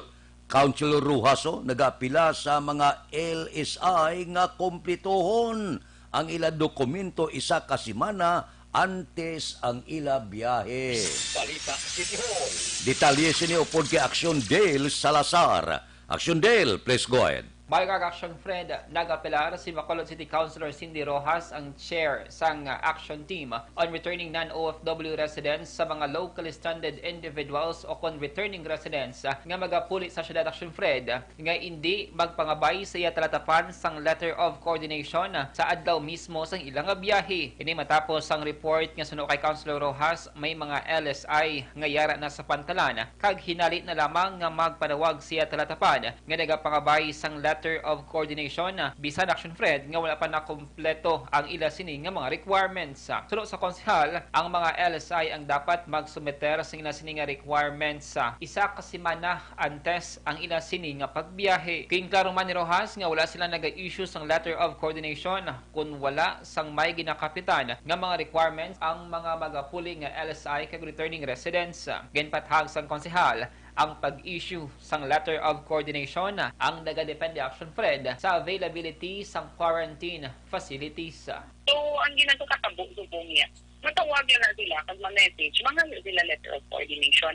Councilor Rojas, oh, nag-apila sa mga L S I nga kumplituhon ang ila dokumento isa ka semana antes ang ila biyahe. Balita City Hall. Detalye sini upod kay Action Dale Salazar. Action Dale, please go ahead. Maayo kaayo, Action Fred, nag-apelar si Bacolod City Councilor Cindy Rojas, ang chair sang Action Team on Returning Non-O F W Residents, sa mga locally stranded individuals o kon returning residents nga magapuli sa syudad, Action Fred, nga indi magpangabay sa iya talatapan sang letter of coordination sa adlaw mismo sang ila nga biyahe. Ini matapos ang report nga suno kay Councilor Rojas, may mga L S I nga yara na sa pantalan kag hinali na lamang nga magpanawag sa iya talatapan nga nagapangabay sang letter letter of coordination, ah, bisan Action Fred nga wala pa nakumpleto ang ila sini nga mga requirements. Ah, suno sa konsehal, ang mga L S I ang dapat magsumiter sa ila sini nga requirements, ah, isa ka semana antes ang ila sini nga pagbiyahe. Ginklaro man ni Rojas nga wala sila naga-issue sang letter of coordination kun wala sang may ginakapitan nga mga requirements ang mga magapuli nga L S I kag returning residents. Ginpahayag sang konsehal, ang pag-issue sang letter of coordination ang nagadepende, Action Fred, sa availability sang quarantine facilities. So, ang ginatutabo subong niya, matawag lang na sila kag ma-message, mangayo sila letter of coordination.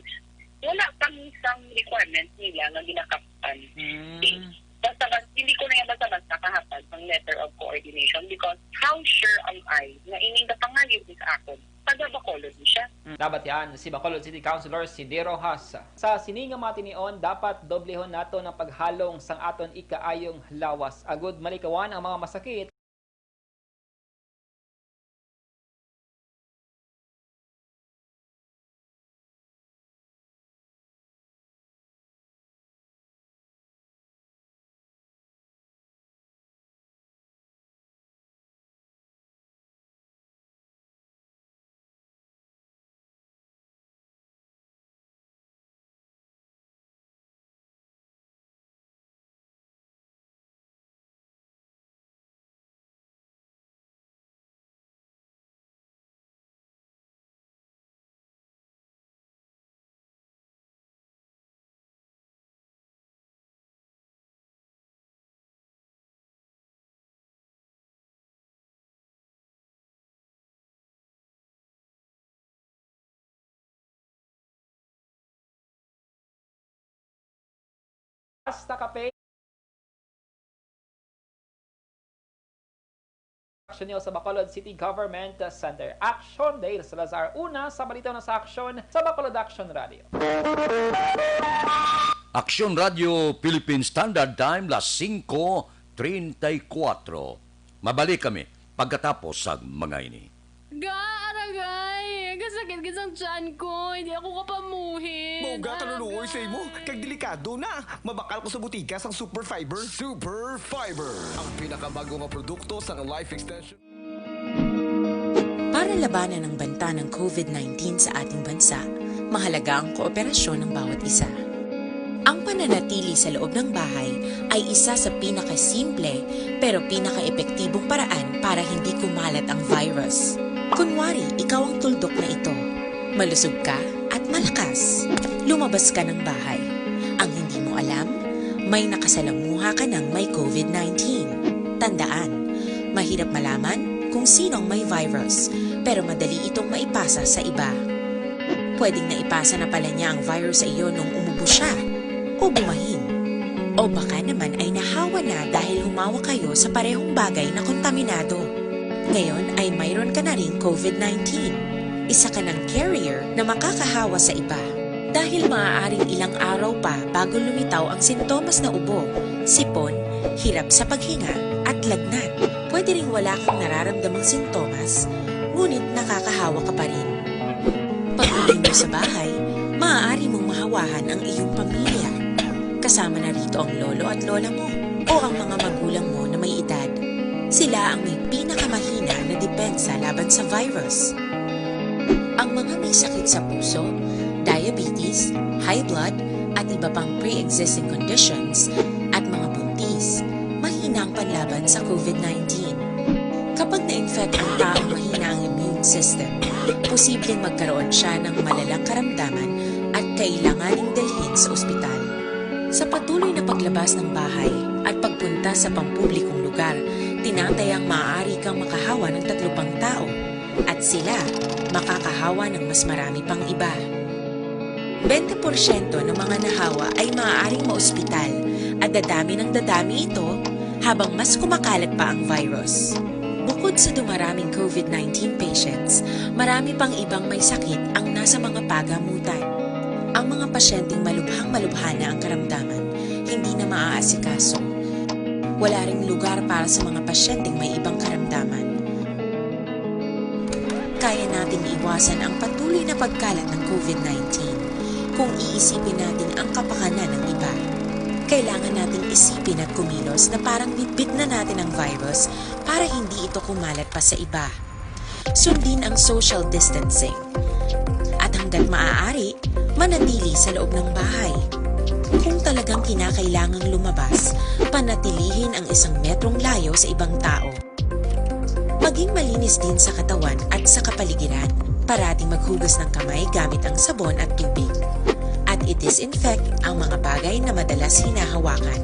Wala kami sang requirements nila nga ginakaptan. Mm. Basta-basta, hindi ko na yan basta-basta kahatag ng letter of coordination because how sure am I na ining gapangayo ni sa akon, taga Bacolod ni siya? Mm. Nabatian si Bacolod City Councilor Cindy Rojas. Sa sini nga mga tinion, dapat doblehon naton ang paghalong sang aton ikaayong lawas agud malikawan ang mga masakit. Basta Kape. Action News sa Bacolod City Government Center. Action, Dale Salazar. Una sa balita na sa aksyon sa Bacolod Action Radio. Action Radio Philippine Standard Time, las singko treinta y cuatro. Mabalik kami pagkatapos sa mga ini. Ga, aragay! Kasakit gid sang tiyan ko. Hindi ako kapamuhin. Mao ga, kaluluoy sa imo. Aragay. Kag delikado na. Mabakal ko sa butika sang Super Fiber. Super Fiber, ang pinakabag-o nga produkto sang Life Extension. Para labanan ang banta ng covid nineteen sa ating bansa, mahalaga ang kooperasyon ng bawat isa. Ang pananatili sa loob ng bahay ay isa sa pinakasimple pero pinakaepektibong paraan para hindi kumalat ang virus. Kunwari, ikaw ang tuldok na ito. Malusog ka at malakas. Lumabas ka ng bahay. Ang hindi mo alam, may nakasalamuha ka ng may covid nineteen. Tandaan, mahirap malaman kung sino ang may virus, pero madali itong maipasa sa iba. Pwedeng naipasa na pala niya ang virus sa iyo nung umubo siya o bumahin. O baka naman ay nahawa na dahil humawak kayo sa parehong bagay na kontaminado. Ngayon ay mayroon ka na ring covid nineteen. Isa ka ng carrier na makakahawa sa iba. Dahil maaaring ilang araw pa bago lumitaw ang sintomas na ubo, sipon, hirap sa paghinga, at lagnat. Pwede ring wala kang nararamdamang sintomas, ngunit nakakahawa ka pa rin. Pag-uwi mo sa bahay, maaari mong mahawahan ang iyong pamilya. Kasama na rito ang lolo at lola mo o ang mga magulang mo na may edad. Sila ang may pinakamahina na depensa laban sa virus. Ang mga may sakit sa puso, diabetes, high blood, at iba pang pre-existing conditions, at mga buntis, mahina ang panlaban sa covid nineteen. Kapag na-infect ang taong mahina ang immune system, posibleng magkaroon siya ng malalang karamdaman at kailanganing dalhin sa ospital. Sa patuloy na paglabas ng bahay at pagpunta sa pampublikong lugar, tinatayang maaari kang makahawa ng tatlo pang tao, at sila makakahawa ng mas marami pang iba. Bente porsyento ng mga nahawa ay maaaring maospital at dadami ng dadami ito habang mas kumakalat pa ang virus. Bukod sa dumaraming covid nineteen patients, marami pang ibang may sakit ang nasa mga pagamutan. Ang mga pasyenteng malubhang-malubha na ang karamdaman, hindi na maaasikaso. Wala ring lugar para sa mga pasyenteng may ibang karamdaman. Kaya nating iwasan ang patuloy na pagkalat ng covid nineteen kung iisipin natin ang kapakanan ng iba. Kailangan nating isipin at kumilos na parang bitbit na natin ang virus para hindi ito kumalat pa sa iba. Sundin ang social distancing. At hanggat maaari, manatili sa loob ng bahay. Kung talagang kinakailangang lumabas, panatilihin ang isang metrong layo sa ibang tao. Maging malinis din sa katawan at sa kapaligiran. Parating maghugas ng kamay gamit ang sabon at tubig. At i-disinfect ang mga bagay na madalas hinahawakan.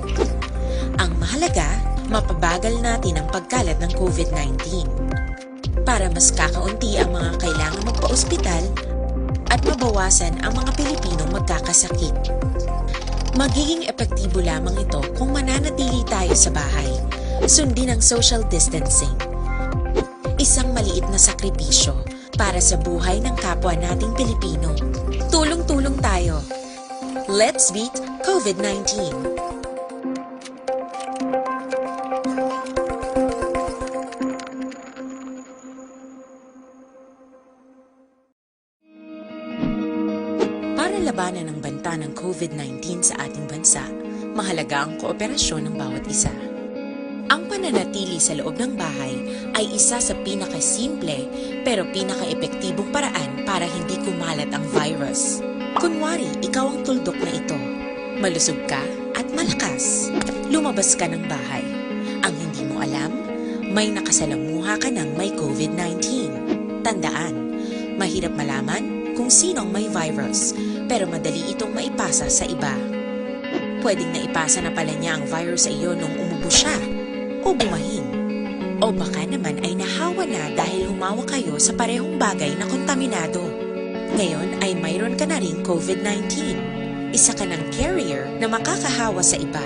Ang mahalaga, mapabagal natin ang pagkalat ng COVID nineteen para mas kakaunti ang mga kailangang magpaospital at mabawasan ang mga Pilipinong magkakasakit. Magiging epektibo lamang ito kung mananatili tayo sa bahay. Sundin ang social distancing. Isang maliit na sakripisyo para sa buhay ng kapwa nating Pilipino. Tulong-tulong tayo. Let's beat COVID nineteen. Para labanan ang banta ng COVID nineteen sa ating bansa, mahalaga ang kooperasyon ng bawat isa. Ang pananatili sa loob ng bahay ay isa sa pinakasimple pero pinakaepektibong paraan para hindi kumalat ang virus. Kunwari, ikaw ang tuldok na ito. Malusog ka at malakas. Lumabas ka ng bahay. Ang hindi mo alam, may nakasalamuha ka ng may COVID nineteen. Tandaan, mahirap malaman kung sino ang may virus, pero madali itong maipasa sa iba. Pwedeng naipasa na pala niya ang virus sa iyo nung umubo siya o bumahin. O baka naman ay nahawa na dahil humawa kayo sa parehong bagay na kontaminado. Ngayon ay mayroon ka na ring COVID nineteen. Isa ka ng carrier na makakahawa sa iba.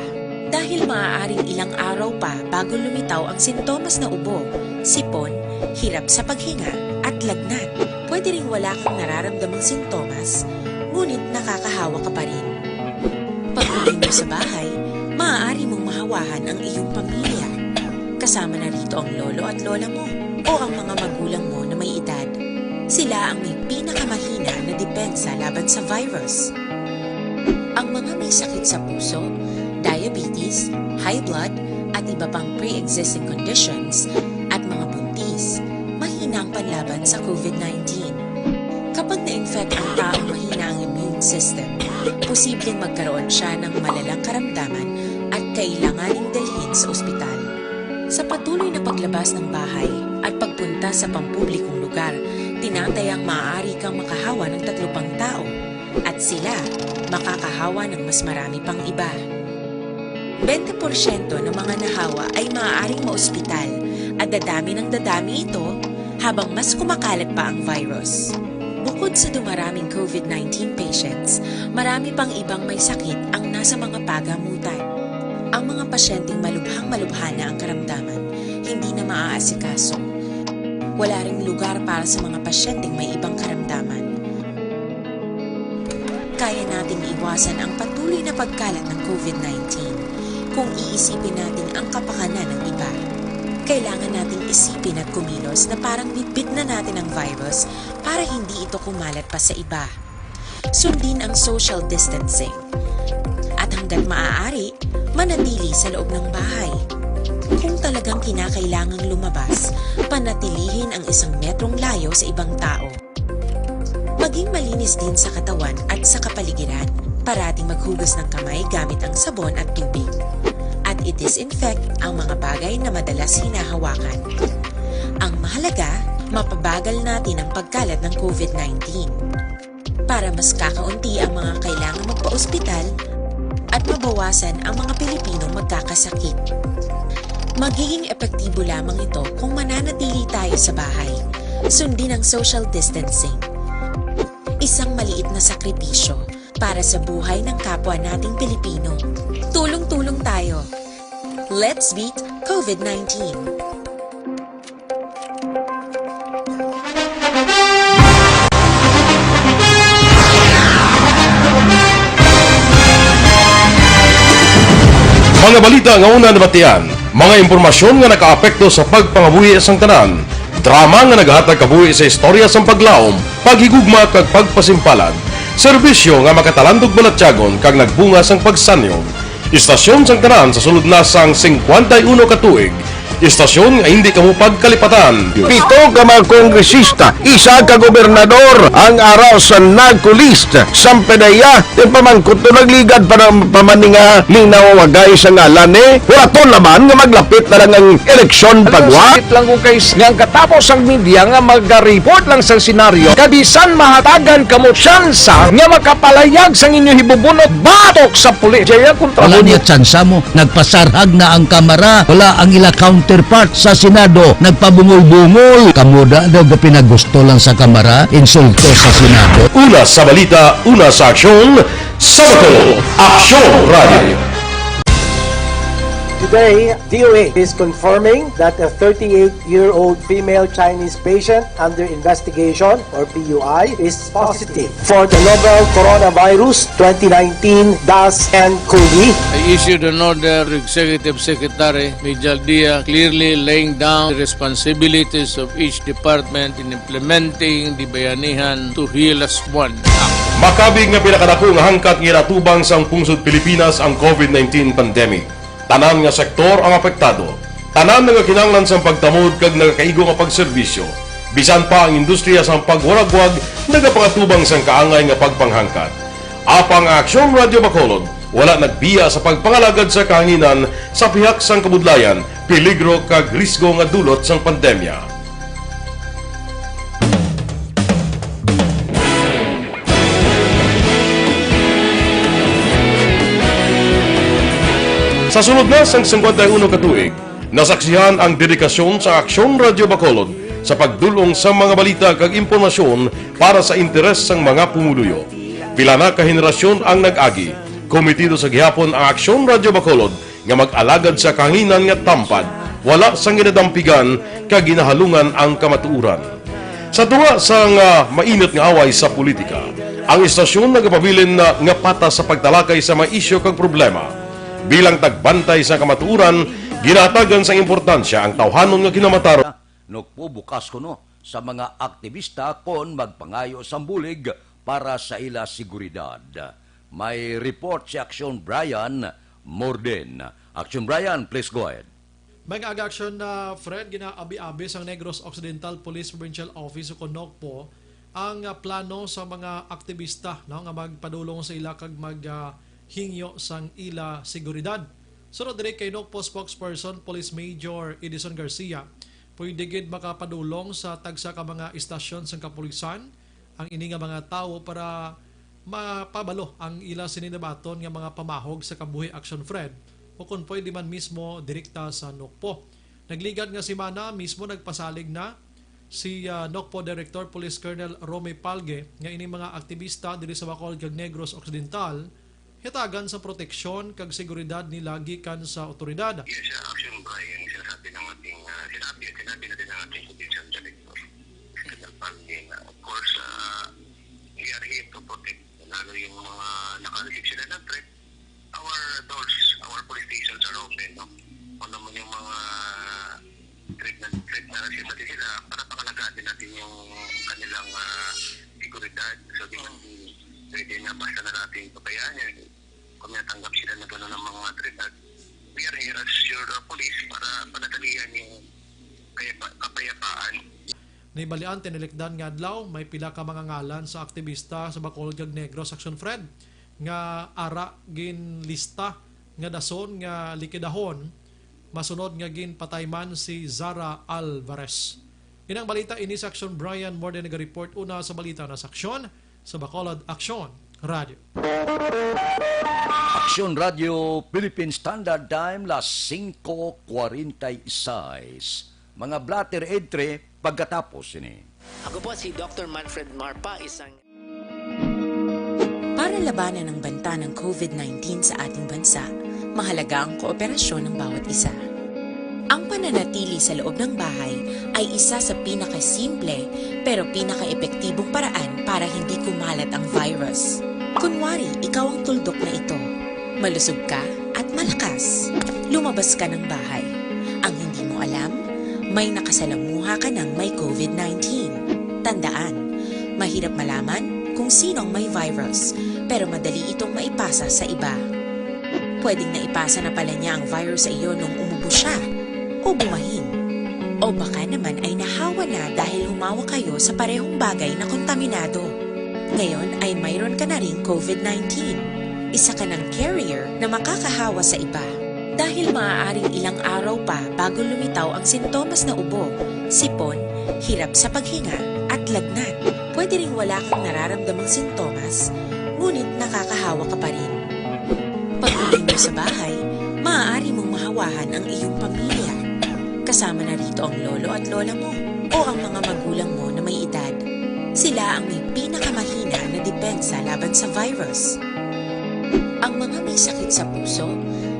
Dahil maaaring ilang araw pa bago lumitaw ang sintomas na ubo, sipon, hirap sa paghinga, at lagnat. Pwede ring wala kang nararamdamang sintomas, ngunit nakakahawa ka pa rin. Pag-uwi mo sa bahay, maaari mong mahawahan ang iyong pamilya. Kasama na rito ang lolo at lola mo o ang mga magulang mo na may edad. Sila ang may pinakamahina na depensa laban sa virus. Ang mga may sakit sa puso, diabetes, high blood, at iba pang pre-existing conditions, at mga buntis, mahina ang panlaban sa COVID nineteen. Kapag na-infect ang taong mahina ang immune system, posibleng magkaroon siya ng malalang karamdaman at kailanganing dalhin sa ospital. Sa patuloy na paglabas ng bahay at pagpunta sa pampublikong lugar, tinatayang maaari kang makahawa ng tatlo pang tao at sila makakahawa ng mas marami pang iba. Bente porsyento ng mga nahawa ay maaaring maospital at dadami ng dadami ito habang mas kumakalat pa ang virus. Bukod sa dumaraming COVID nineteen patients, marami pang ibang may sakit ang nasa mga pagamutan. Ang mga pasyenteng malubhang-malubha na ang karamdaman, hindi na maaasikaso. Wala ring lugar para sa mga pasyenteng may ibang karamdaman. Kaya nating iwasan ang patuloy na pagkalat ng COVID nineteen kung iisipin natin ang kapakanan ng iba. Kailangan nating isipin at kumilos na parang bitbit na natin ang virus para hindi ito kumalat pa sa iba. Sundin ang social distancing. At hanggat maaari, manatili sa loob ng bahay. Kung talagang kinakailangang lumabas, panatilihin ang isang metrong layo sa ibang tao. Maging malinis din sa katawan at sa kapaligiran. Parating maghugas ng kamay gamit ang sabon at tubig. At i-disinfect ang mga bagay na madalas hinahawakan. Ang mahalaga, mapabagal natin ang pagkalat ng COVID nineteen para mas kakaunti ang mga kailangang magpaospital at mabawasan ang mga Pilipinong magkakasakit. Magiging epektibo lamang ito kung mananatili tayo sa bahay. Sundin ang social distancing. Isang maliit na sakripisyo para sa buhay ng kapwa nating Pilipino. Tulong-tulong tayo. Let's beat COVID nineteen. Mga balita nga una nabatian, mga impormasyon nga nakaapekto sa pagpangabuhi sang tanan, drama nga nagahatag kabuhi sa istorya sang paglaom, paghigugma kag pagpasimpalan, serbisyo nga makatalandog balatyagon kag nagbunga sang pagsanyog. Istasyon sang tanan sa sulod na sang singkwenta y uno ka tuig. Istasyon nga hindi kamo pagkalipatan. Pito ka mga kongresista, isa ka gobernador ang ara sa NARCO list. Sampanaya, yung pamangkot to nagligad pa ng pamaninga linawagay sa ngalan ni Huraton naman nga maglapit na lang ang eleksyon pagwa. Sakit lang ko kay nga ang katapos ang media nga mag-report lang sa senaryo, kabisan mahatagan kamo tsansa nga makapalayag sang inyo hibubunot batok sa pulis. Jaya kontra Wala niya tsansa mo. Nagpasarhag na ang Kamara. Wala ang ila counterpart sa Senado. Nagpabungol-bungol. Kamo da daw pinagusto lang sa Kamara. Insulto sa Senado. Una sa balita, una sa aksyon, sa Bacolod, Aksyon Radio. Today, D O A is confirming that a thirty-eight-year-old female Chinese patient under investigation, or P U I, is positive for the novel coronavirus twenty nineteen dash N COVID. I issued an order to Executive Secretary Mijal Dia, clearly laying down the responsibilities of each department in implementing the Bayanihan to Heal as One Act. Makabig nga pinakadako nga hangkat nga ginatubang sang pungsod Pilipinas ang COVID nineteen pandemic. Tanan nga sektor ang apektado. Tanan nga kinahanglan sang pagtamod kag nagakaigo nga pagserbisyo. Bisan pa ang industriya sang pagwaragwag nagapangatubang sang kaangay nga pagpanghangkat. Apang ang Aksyon Radio Bacolod wala nagbiya sa pagpangalagad sa kahanginan sa pihak sang kabudlayan, peligro kag risgo nga dulot sang pandemya. Sa sulod na sang singkwenta y uno ka tuig, nasaksihan ang dedikasyon sa Aksyon Radio Bacolod sa pagdul-ong sa mga balita kag impormasyon para sa interes sang mga pumuluyo. Pila na ka henerasyon ang nag-agi. Kometido sa gihapon ang Aksyon Radio Bacolod nga mag-alagad sa kahanginan nga tampad, wala sang ginadampigan kag ginahalungan ang kamatuoran. Sa tunga sang, ah, mainit nga away sa politika, ang istasyon nagapabilin na nga patas sa pagtalakay sa mga isyu kag problema. Bilang tagbantay sa kamatuoran, ginahatagan sang importansya ang tawhanon nga kinamatarong. Nukpo bukas kuno sa mga aktibista kon magpangayo sang bulig para sa ila seguridad. May report si Aksyon Brian Morden. Aksyon Brian, please go ahead. May aga aksyon na, Fred, ginaabi-abi sang Negros Occidental Police Provincial Office o kon NOCPO ang, ah, plano sa mga aktibista, no, nga magpadulong sa ila kag mag, ah, hingyo sang ila seguridad. Sunod diri kay NOCPO spokesperson Police Major Edison Garcia, pwede gid makapadulong sa tagsa ka mga istasyon sang kapulisan ang ini nga mga tawo para mapabalo ang ila sini nabaton nga mga pamahog sa Kabuhi Action Fred, o kon pwede man mismo direkta sa NOCPO. Nagligad nga semana mismo nagpasalig na si, ah, NOCPO Director Police Colonel Romy Palge nga ini mga aktibista diri sa Bacolod kag Negros Occidental hatagan sa proteksyon kag seguridad nila gikan sa otoridad. Yes, uh, Action Brian, sinasabi ng ating, uh, sinabi at sinabi na din ng ating provincial director, Colonel Palme, na, of course, uh, we are here to protect, lalo yung mga naka-receive sila ng threat. Our doors, our police stations are open, no? Kung naman yung mga threat na, threat na receive natin sila, para pangalagaan din natin yung kanilang, uh, seguridad. So, di man pwede na basta na natin pabayaan yan. Kung may natanggap sila na gano'n ng mga threat, at we are here as your, uh, police para panatilihan yung kayapa-, kapayapaan. Nibalian, tinilikdan nga adlaw, may pila ka mga ngalan sa aktibista sa Bacolod kag Negros Action Fred nga ara ginlista nga dason nga likidahon, masunod nga ginpatay man si Zara Alvarez. Inang balita ini sa Action Brian Morden naga-report una sa balita na sa Aksyon. Sa Bacolod, Aksyon Radio. Aksyon Radio Philippine Standard Time, las singko kwarenta y seis. Mga blotter entry pagkatapos ini. Ako po si Doctor Manfred Marpa, isang Para labanan ang banta ng COVID nineteen sa ating bansa, mahalaga ang kooperasyon ng bawat isa. Ang pananatili sa loob ng bahay ay isa sa pinakasimple pero pinakaepektibong paraan para hindi kumalat ang virus. Kunwari, ikaw ang tuldok na ito. Malusog ka at malakas. Lumabas ka ng bahay. Ang hindi mo alam, may nakasalamuha ka ng may COVID nineteen. Tandaan, mahirap malaman kung sino ang may virus, pero madali itong maipasa sa iba. Pwedeng naipasa na pala niya ang virus sa iyo nung umubo siya o bumahin. O baka naman ay nahawa na dahil humawak kayo sa parehong bagay na kontaminado. Ngayon ay mayroon ka na ring COVID nineteen. Isa ka ng carrier na makakahawa sa iba. Dahil maaaring ilang araw pa bago lumitaw ang sintomas na ubo, sipon, hirap sa paghinga, at lagnat. Pwede ring wala kang nararamdamang sintomas, ngunit nakakahawa ka pa rin. Pag-uwi mo sa bahay, maaari mong mahawahan ang iyong pamilya. Kasama na rito ang lolo at lola mo o ang mga magulang mo na may edad. Sila ang may pinakamahina na depensa laban sa virus. Ang mga may sakit sa puso,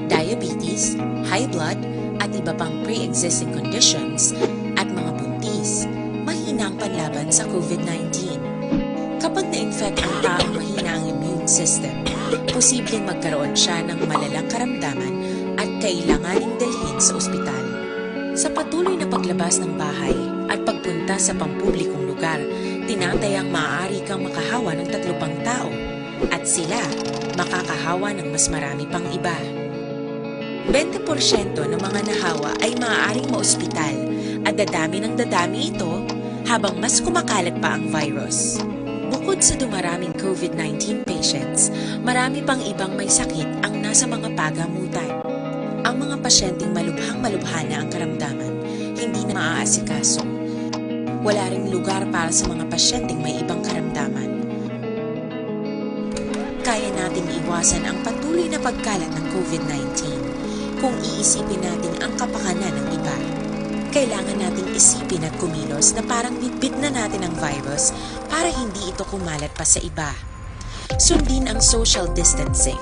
diabetes, high blood, at iba pang pre-existing conditions, at mga buntis, mahina ang panlaban sa COVID nineteen. Kapag na-infect ang taong mahina ang immune system, posibleng magkaroon siya ng malalang karamdaman at kailanganing dalhin sa ospital. Sa patuloy na paglabas ng bahay at pagpunta sa pampublikong lugar, tinatayang maaari kang makahawa ng tatlo pang tao at sila makakahawa ng mas marami pang iba. Bente porsyento ng mga nahawa ay maaaring maospital at dadami ng dadami ito habang mas kumakalat pa ang virus. Bukod sa dumaraming COVID nineteen patients, marami pang ibang may sakit ang nasa mga pagamutan. Ang mga pasyenteng malubhang-malubha na ang karamdaman, hindi na maaasikaso. Wala ring lugar para sa mga pasyenteng may ibang karamdaman. Kaya nating iwasan ang patuloy na pagkalat ng COVID nineteen kung iisipin natin ang kapakanan ng iba. Kailangan nating isipin at kumilos na parang bitbit na natin ang virus para hindi ito kumalat pa sa iba. Sundin ang social distancing.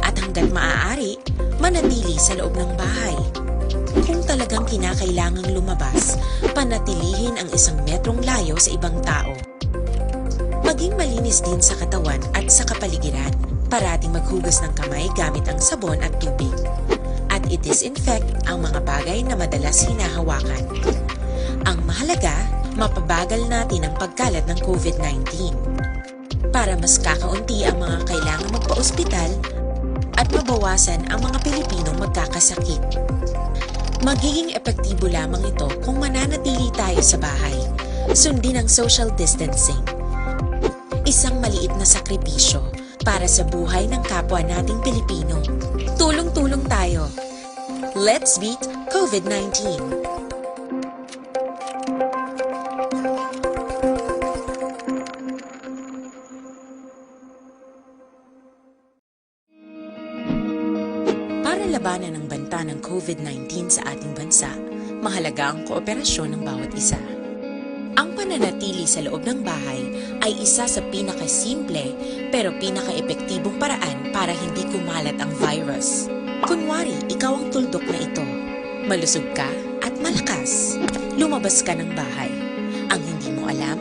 At hanggat maaari, manatili sa loob ng bahay. Kung talagang kinakailangang lumabas, panatilihin ang isang metrong layo sa ibang tao. Maging malinis din sa katawan at sa kapaligiran. Parating maghugas ng kamay gamit ang sabon at tubig. At i-disinfect ang mga bagay na madalas hinahawakan. Ang mahalaga, mapabagal natin ang pagkalat ng COVID nineteen. Para mas kakaunti ang mga kailangang magpa-ospital at mabawasan ang mga Pilipinong magkakasakit. Magiging epektibo lamang ito kung mananatili tayo sa bahay. Sundin ang social distancing. Isang maliit na sakripisyo para sa buhay ng kapwa nating Pilipino. Tulong-tulong tayo. Let's beat COVID nineteen. Para labanan ang banta ng COVID nineteen sa ating bansa, mahalaga ang kooperasyon ng bawat isa. Ang pananatili sa loob ng bahay ay isa sa pinakasimple pero pinakaepektibong paraan para hindi kumalat ang virus. Kunwari, ikaw ang tuldok na ito. Malusog ka at malakas. Lumabas ka ng bahay. Ang hindi mo alam,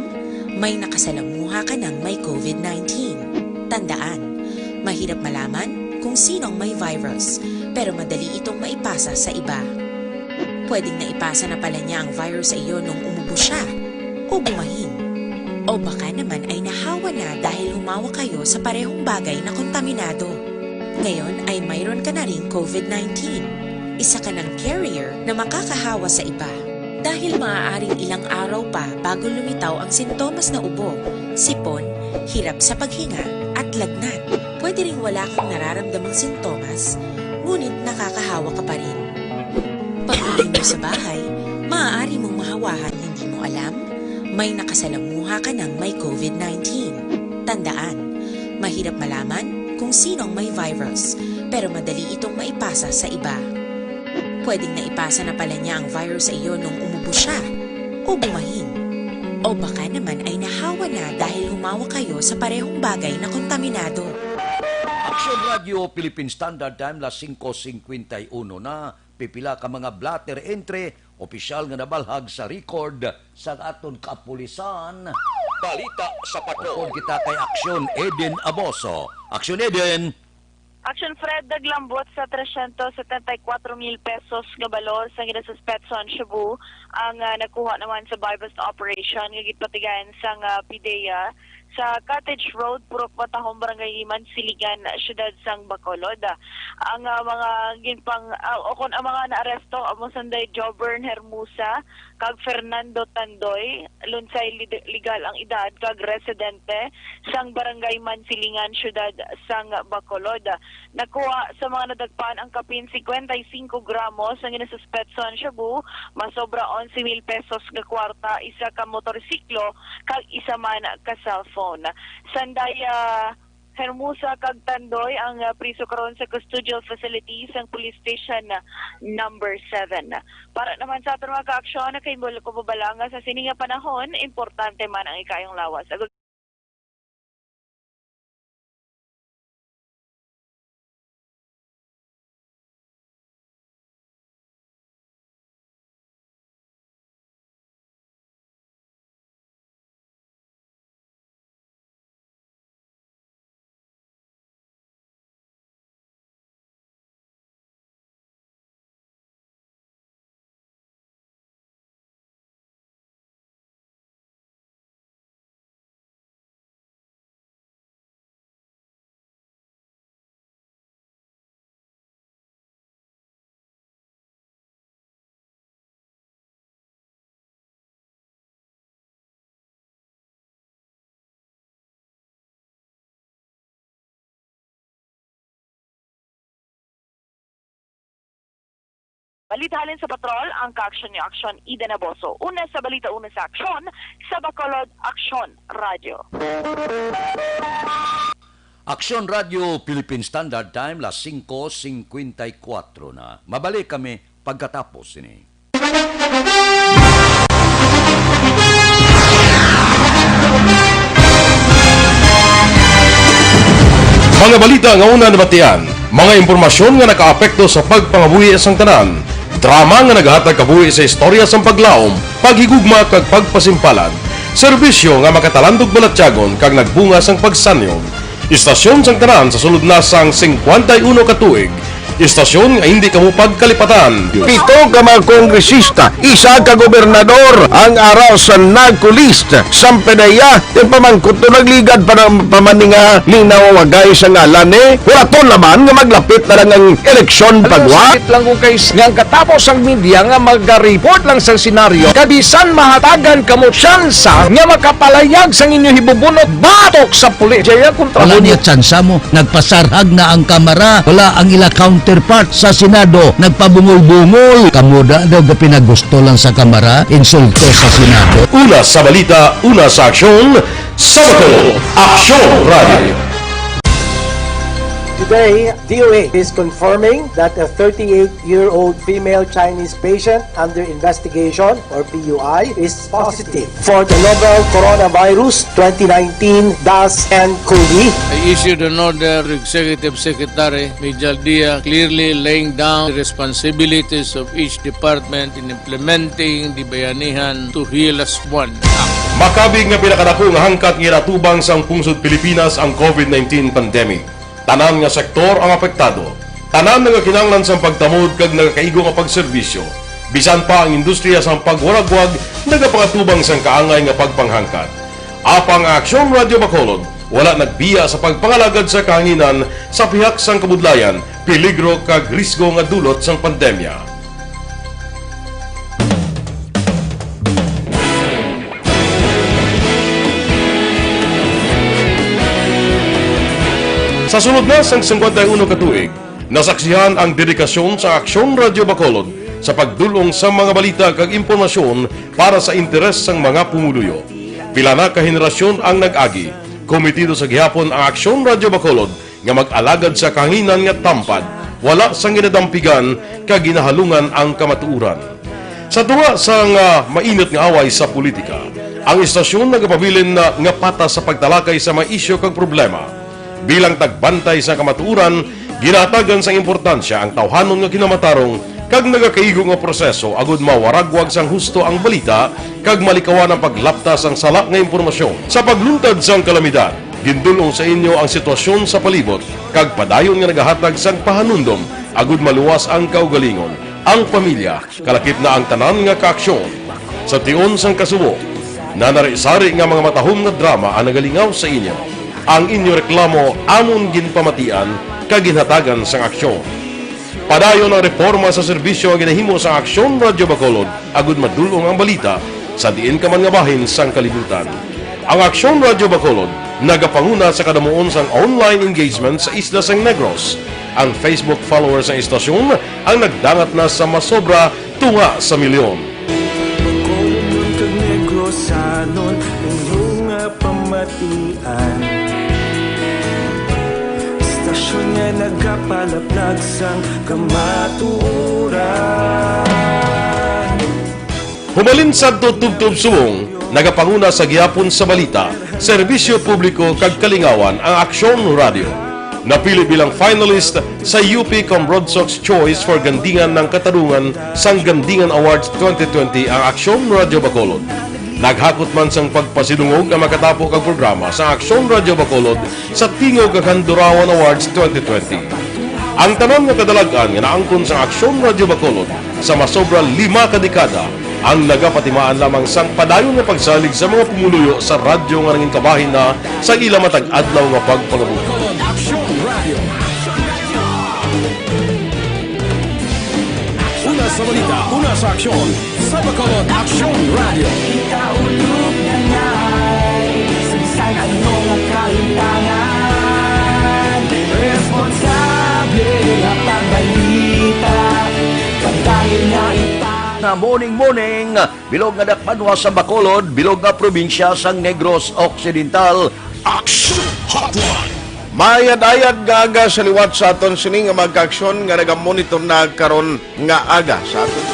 may nakasalamuha ka ng may COVID nineteen. Tandaan, mahirap malaman kung sino ang may virus, pero madali itong maipasa sa iba. Pwedeng naipasa na pala niya ang virus sa iyo nung umubo siya o bumahin. O baka naman ay nahawa na dahil humawak kayo sa parehong bagay na kontaminado. Ngayon ay mayroon ka na ring COVID nineteen. Isa ka ng carrier na makakahawa sa iba. Dahil maaaring ilang araw pa bago lumitaw ang sintomas na ubo, sipon, hirap sa paghinga, at lagnat. Pwede ring wala kang nararamdamang sintomas, ngunit nakakahawa ka pa rin. Pag-uwi mo sa bahay, maaari mong mahawahan hindi mo alam, may nakasalamuha ka ng may COVID nineteen. Tandaan, mahirap malaman kung sino ang may virus, pero madali itong maipasa sa iba. Pwedeng naipasa na pala niya ang virus sa iyo nung umubo siya o bumahin. O baka naman ay nahawa na dahil humawak kayo sa parehong bagay na kontaminado. Aksyon Radyo Philippine Standard Time, las singko singkwenta y uno na. Pipila ka mga blotter entry, opisyal nga nabalhag sa record sa aton kapulisan. Balita sa Patrol. Upod kita kay Aksyon Eden Aboso. Aksyon Eden! Action Fred, naglambot sa tresyentos setenta y kuwatro mil pesos nga balor sang ginasuspetso ang shabu ang ah, nagkuha naman sa buy-bust operation nga ginpatigayan sang ah, PDEA sa Cottage Road, Purok Patahom, Barangay Mansiligan, Siyudad sang Bacolod. Ang, ah, mga ginpang-, ah, o kon ang mga naaresto, amo sanday Jobern Hermosa kag Fernando Tandoy, lunsay lid-, legal ang edad, kag residente sang Barangay Mansiligan, Siyudad sang Bacolod. Nakuha sa mga nadagpan ang kapin cincuenta y cinco gramos nga ginasuspetso nga shabu, masobra onse mil pesos nga kwarta, isa ka motorsiklo, kag isa man ka cellphone. Sanday, ah, Hermosa kag Tandoy ang, ah, priso karon sa custodial facility sang Police Station Number Seven. Para naman sa aton mga kaaksyon, kay mo ko babala nga sa sini nga panahon, importante man ang ikaayong lawas. Agud- Balita halin sa patrol, ang kaaksyon niyo, Aksyon Ida Naboso. Una sa balita, una sa aksyon, sa Bacolod, Aksyon Radyo. Aksyon Radyo Philippine Standard Time, las singko singkwenta y kuwatro na. Mabalik kami pagkatapos sini. Mga balita nga una nabatian, mga impormasyon nga nakaapekto sa pagpangabuhi sang tanan, drama nga nagahatag kabuhi sa istorya sang paglaom, paghigugma kag pagpasimpalad, serbisyo nga makatalandog balatyagon kag nagbunga sang pagsanyog. Istasyon sang tanan sa sulod na sang singkwenta y uno ka tuig. Istasyon nga hindi kamo pagkalipatan. Pito ka mga kongresista, isa ka gobernador ang ara sa narco list. Sampedeya, yung pamangkot to nagligad pa ng pamaninga linaw wagay sa ngalan ni. Huraton naman nga maglapit na lang ang eleksyon pagwa. Sakit lang kung kay s-, nga ang katapos ang media nga mag-report lang sa senaryo, kabisan mahatagan kamo tsansa nga makapalayag sang inyo hibubunot batok sa pulis. Jaya kontra Wala mo niya tsansa mo. Nagpasarhag na ang kamara. Wala ang ila counterpart sa Senado. Nagpabungol-bungol. Kamo da daw gapinagusto lang sa kamara. Insulto sa Senado. Una sa balita, una sa aksyon, sa Bacolod, Aksyon Radio. Today, D O A is confirming that a thirty-eight-year-old female Chinese patient under investigation, or P U I, is positive for the novel coronavirus twenty nineteen dash N cov. I issued an order to Executive Secretary Mijal Dia, clearly laying down the responsibilities of each department in implementing the Bayanihan to Heal As One Act. Makabig nga pinakadako nga hangkat nga ginatubang sang pungsod Pilipinas ang covid nineteen pandemic. Tanan nga sektor ang apektado. Tanan nagakinahanglan sang pagtamod kag nagakaigo nga pagserbisyo. Bisan pa ang industriya sang pagwaragwag nagapangatubang sang kaangay nga pagpanghangkat. Apang ang Aksyon Radio Bacolod wala nagbiya sa pagpangalagad sa kahanginan sa pihak sang kabudlayan, peligro kag risgo nga dulot sang pandemya. Sa sulod na sang singkwenta y uno ka tuig, nasaksihan ang dedikasyon sa Aksyon Radio Bacolod sa pagdul-ong sa mga balita kag impormasyon para sa interes sang mga pumuluyo. Pila na ka henerasyon ang nag-agi. Komitido sa gihapon ang Aksyon Radio Bacolod nga mag-alagad sa kahanginan nga tampad, wala sang ginadampigan kag ginahalungan ang kamatuoran. Sa tunga sang, ah, mainit nga away sa politika, ang istasyon nagapabilin na nga patas sa pagtalakay sa mga isyu kag problema. Bilang tagbantay sa kamatuoran, ginahatagan sang importansya ang tawhanon nga kinamatarong kag nagakaigo nga proseso agud mawaragwag sang husto ang balita kag malikawan ang paglapta sang sala nga impormasyon. Sa pagluntad sang kalamidad, gindul-ong sa inyo ang sitwasyon sa palibot kag padayon nga nagahatag sang pahanumdom agud maluwas ang kaugalingon, ang pamilya, kalakip na ang tanan nga kaaksyon. Sa tion sang kasubo, Nanari-sari nga mga matahom nga drama ang nagalingaw sa inyo. Ang inyo reklamo amon ginpamatian kag ginhatagan sang aksyon. Padayon ang reforma sa serbisyo nga ginahimo sang Aksyon Radyo Bacolod agud madul-ong ang balita sa diin ka man nga bahin sang kalibutan. Ang Aksyon Radyo Bacolod nagapanguna sa kadamuon sang online engagement sa isla sang Negros. Ang Facebook followers sang istasyon ang nagdangat na sa masobra tunga sa milyon. Bacolod kag Negrosanon, inyo nga pamatian. Istasyon nga nagapalaplag sang kamatuoran. Humalin sadto tubtob subong, nagapanguna sa gihapon sa balita, serbisyo publiko kag kalingawan ang Aksyon Radyo. Napili bilang finalist sa U P Cambrodsoc's Choice for Gandingan ng Katarungan sang Gandingan Awards twenty twenty ang Aksyon Radyo Bacolod. Naghakot man sang pagpasidungog ang makatapo kag programa sa Aksyon Radyo Bacolod sa Tingog kag Handurawan Awards twenty twenty. Ang tanan nga kadalag-an nga naangkon sa Aksyon Radyo Bacolod sa masobra lima ka dekada ang nagapatimaan lamang sang padayon nga pagsalig sa mga pumuluyo sa radyo nga nangin kabahin na sa ila matag adlaw nga pagpangabuhi. Aksyon Radio. Una sa balita, una sa aksyon, sa Bacolod Aksyon Radio. Kaulog na ngay, sa bisan ano nga kalimtangan, responsable nga pagbalita, pagdahil nga ita. Na morning, morning, bilog nga dakbanwa sa Bacolod, bilog nga probinsya sang Negros Occidental. Action Hotline. Maayad-ayad nga aga sa liwat sa aton sini nga mga kaaksyon nga nagamonitor na karon nga aga sa aton.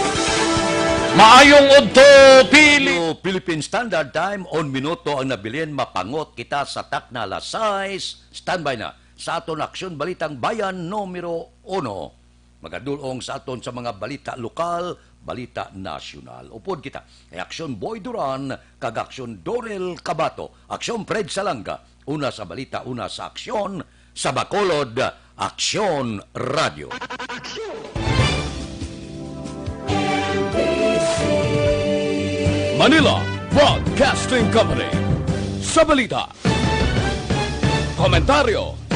Maayong udto, Pili- Philippine Standard Time, on minuto ang nabilin, mapangot kita sa takna alas sais. Standby na sa aton Aksyon Balitang Bayan numero uno. Magadulong sa aton sa mga balita lokal, balita nasyonal. Upod kita kay Aksyon Boy Duran kag Aksyon Dorel Cabato, Aksyon Fred Salanga, una sa balita, una sa aksyon, sa Bacolod, Aksyon Radio. Manila Broadcasting Company. Sa balita, komentaryo,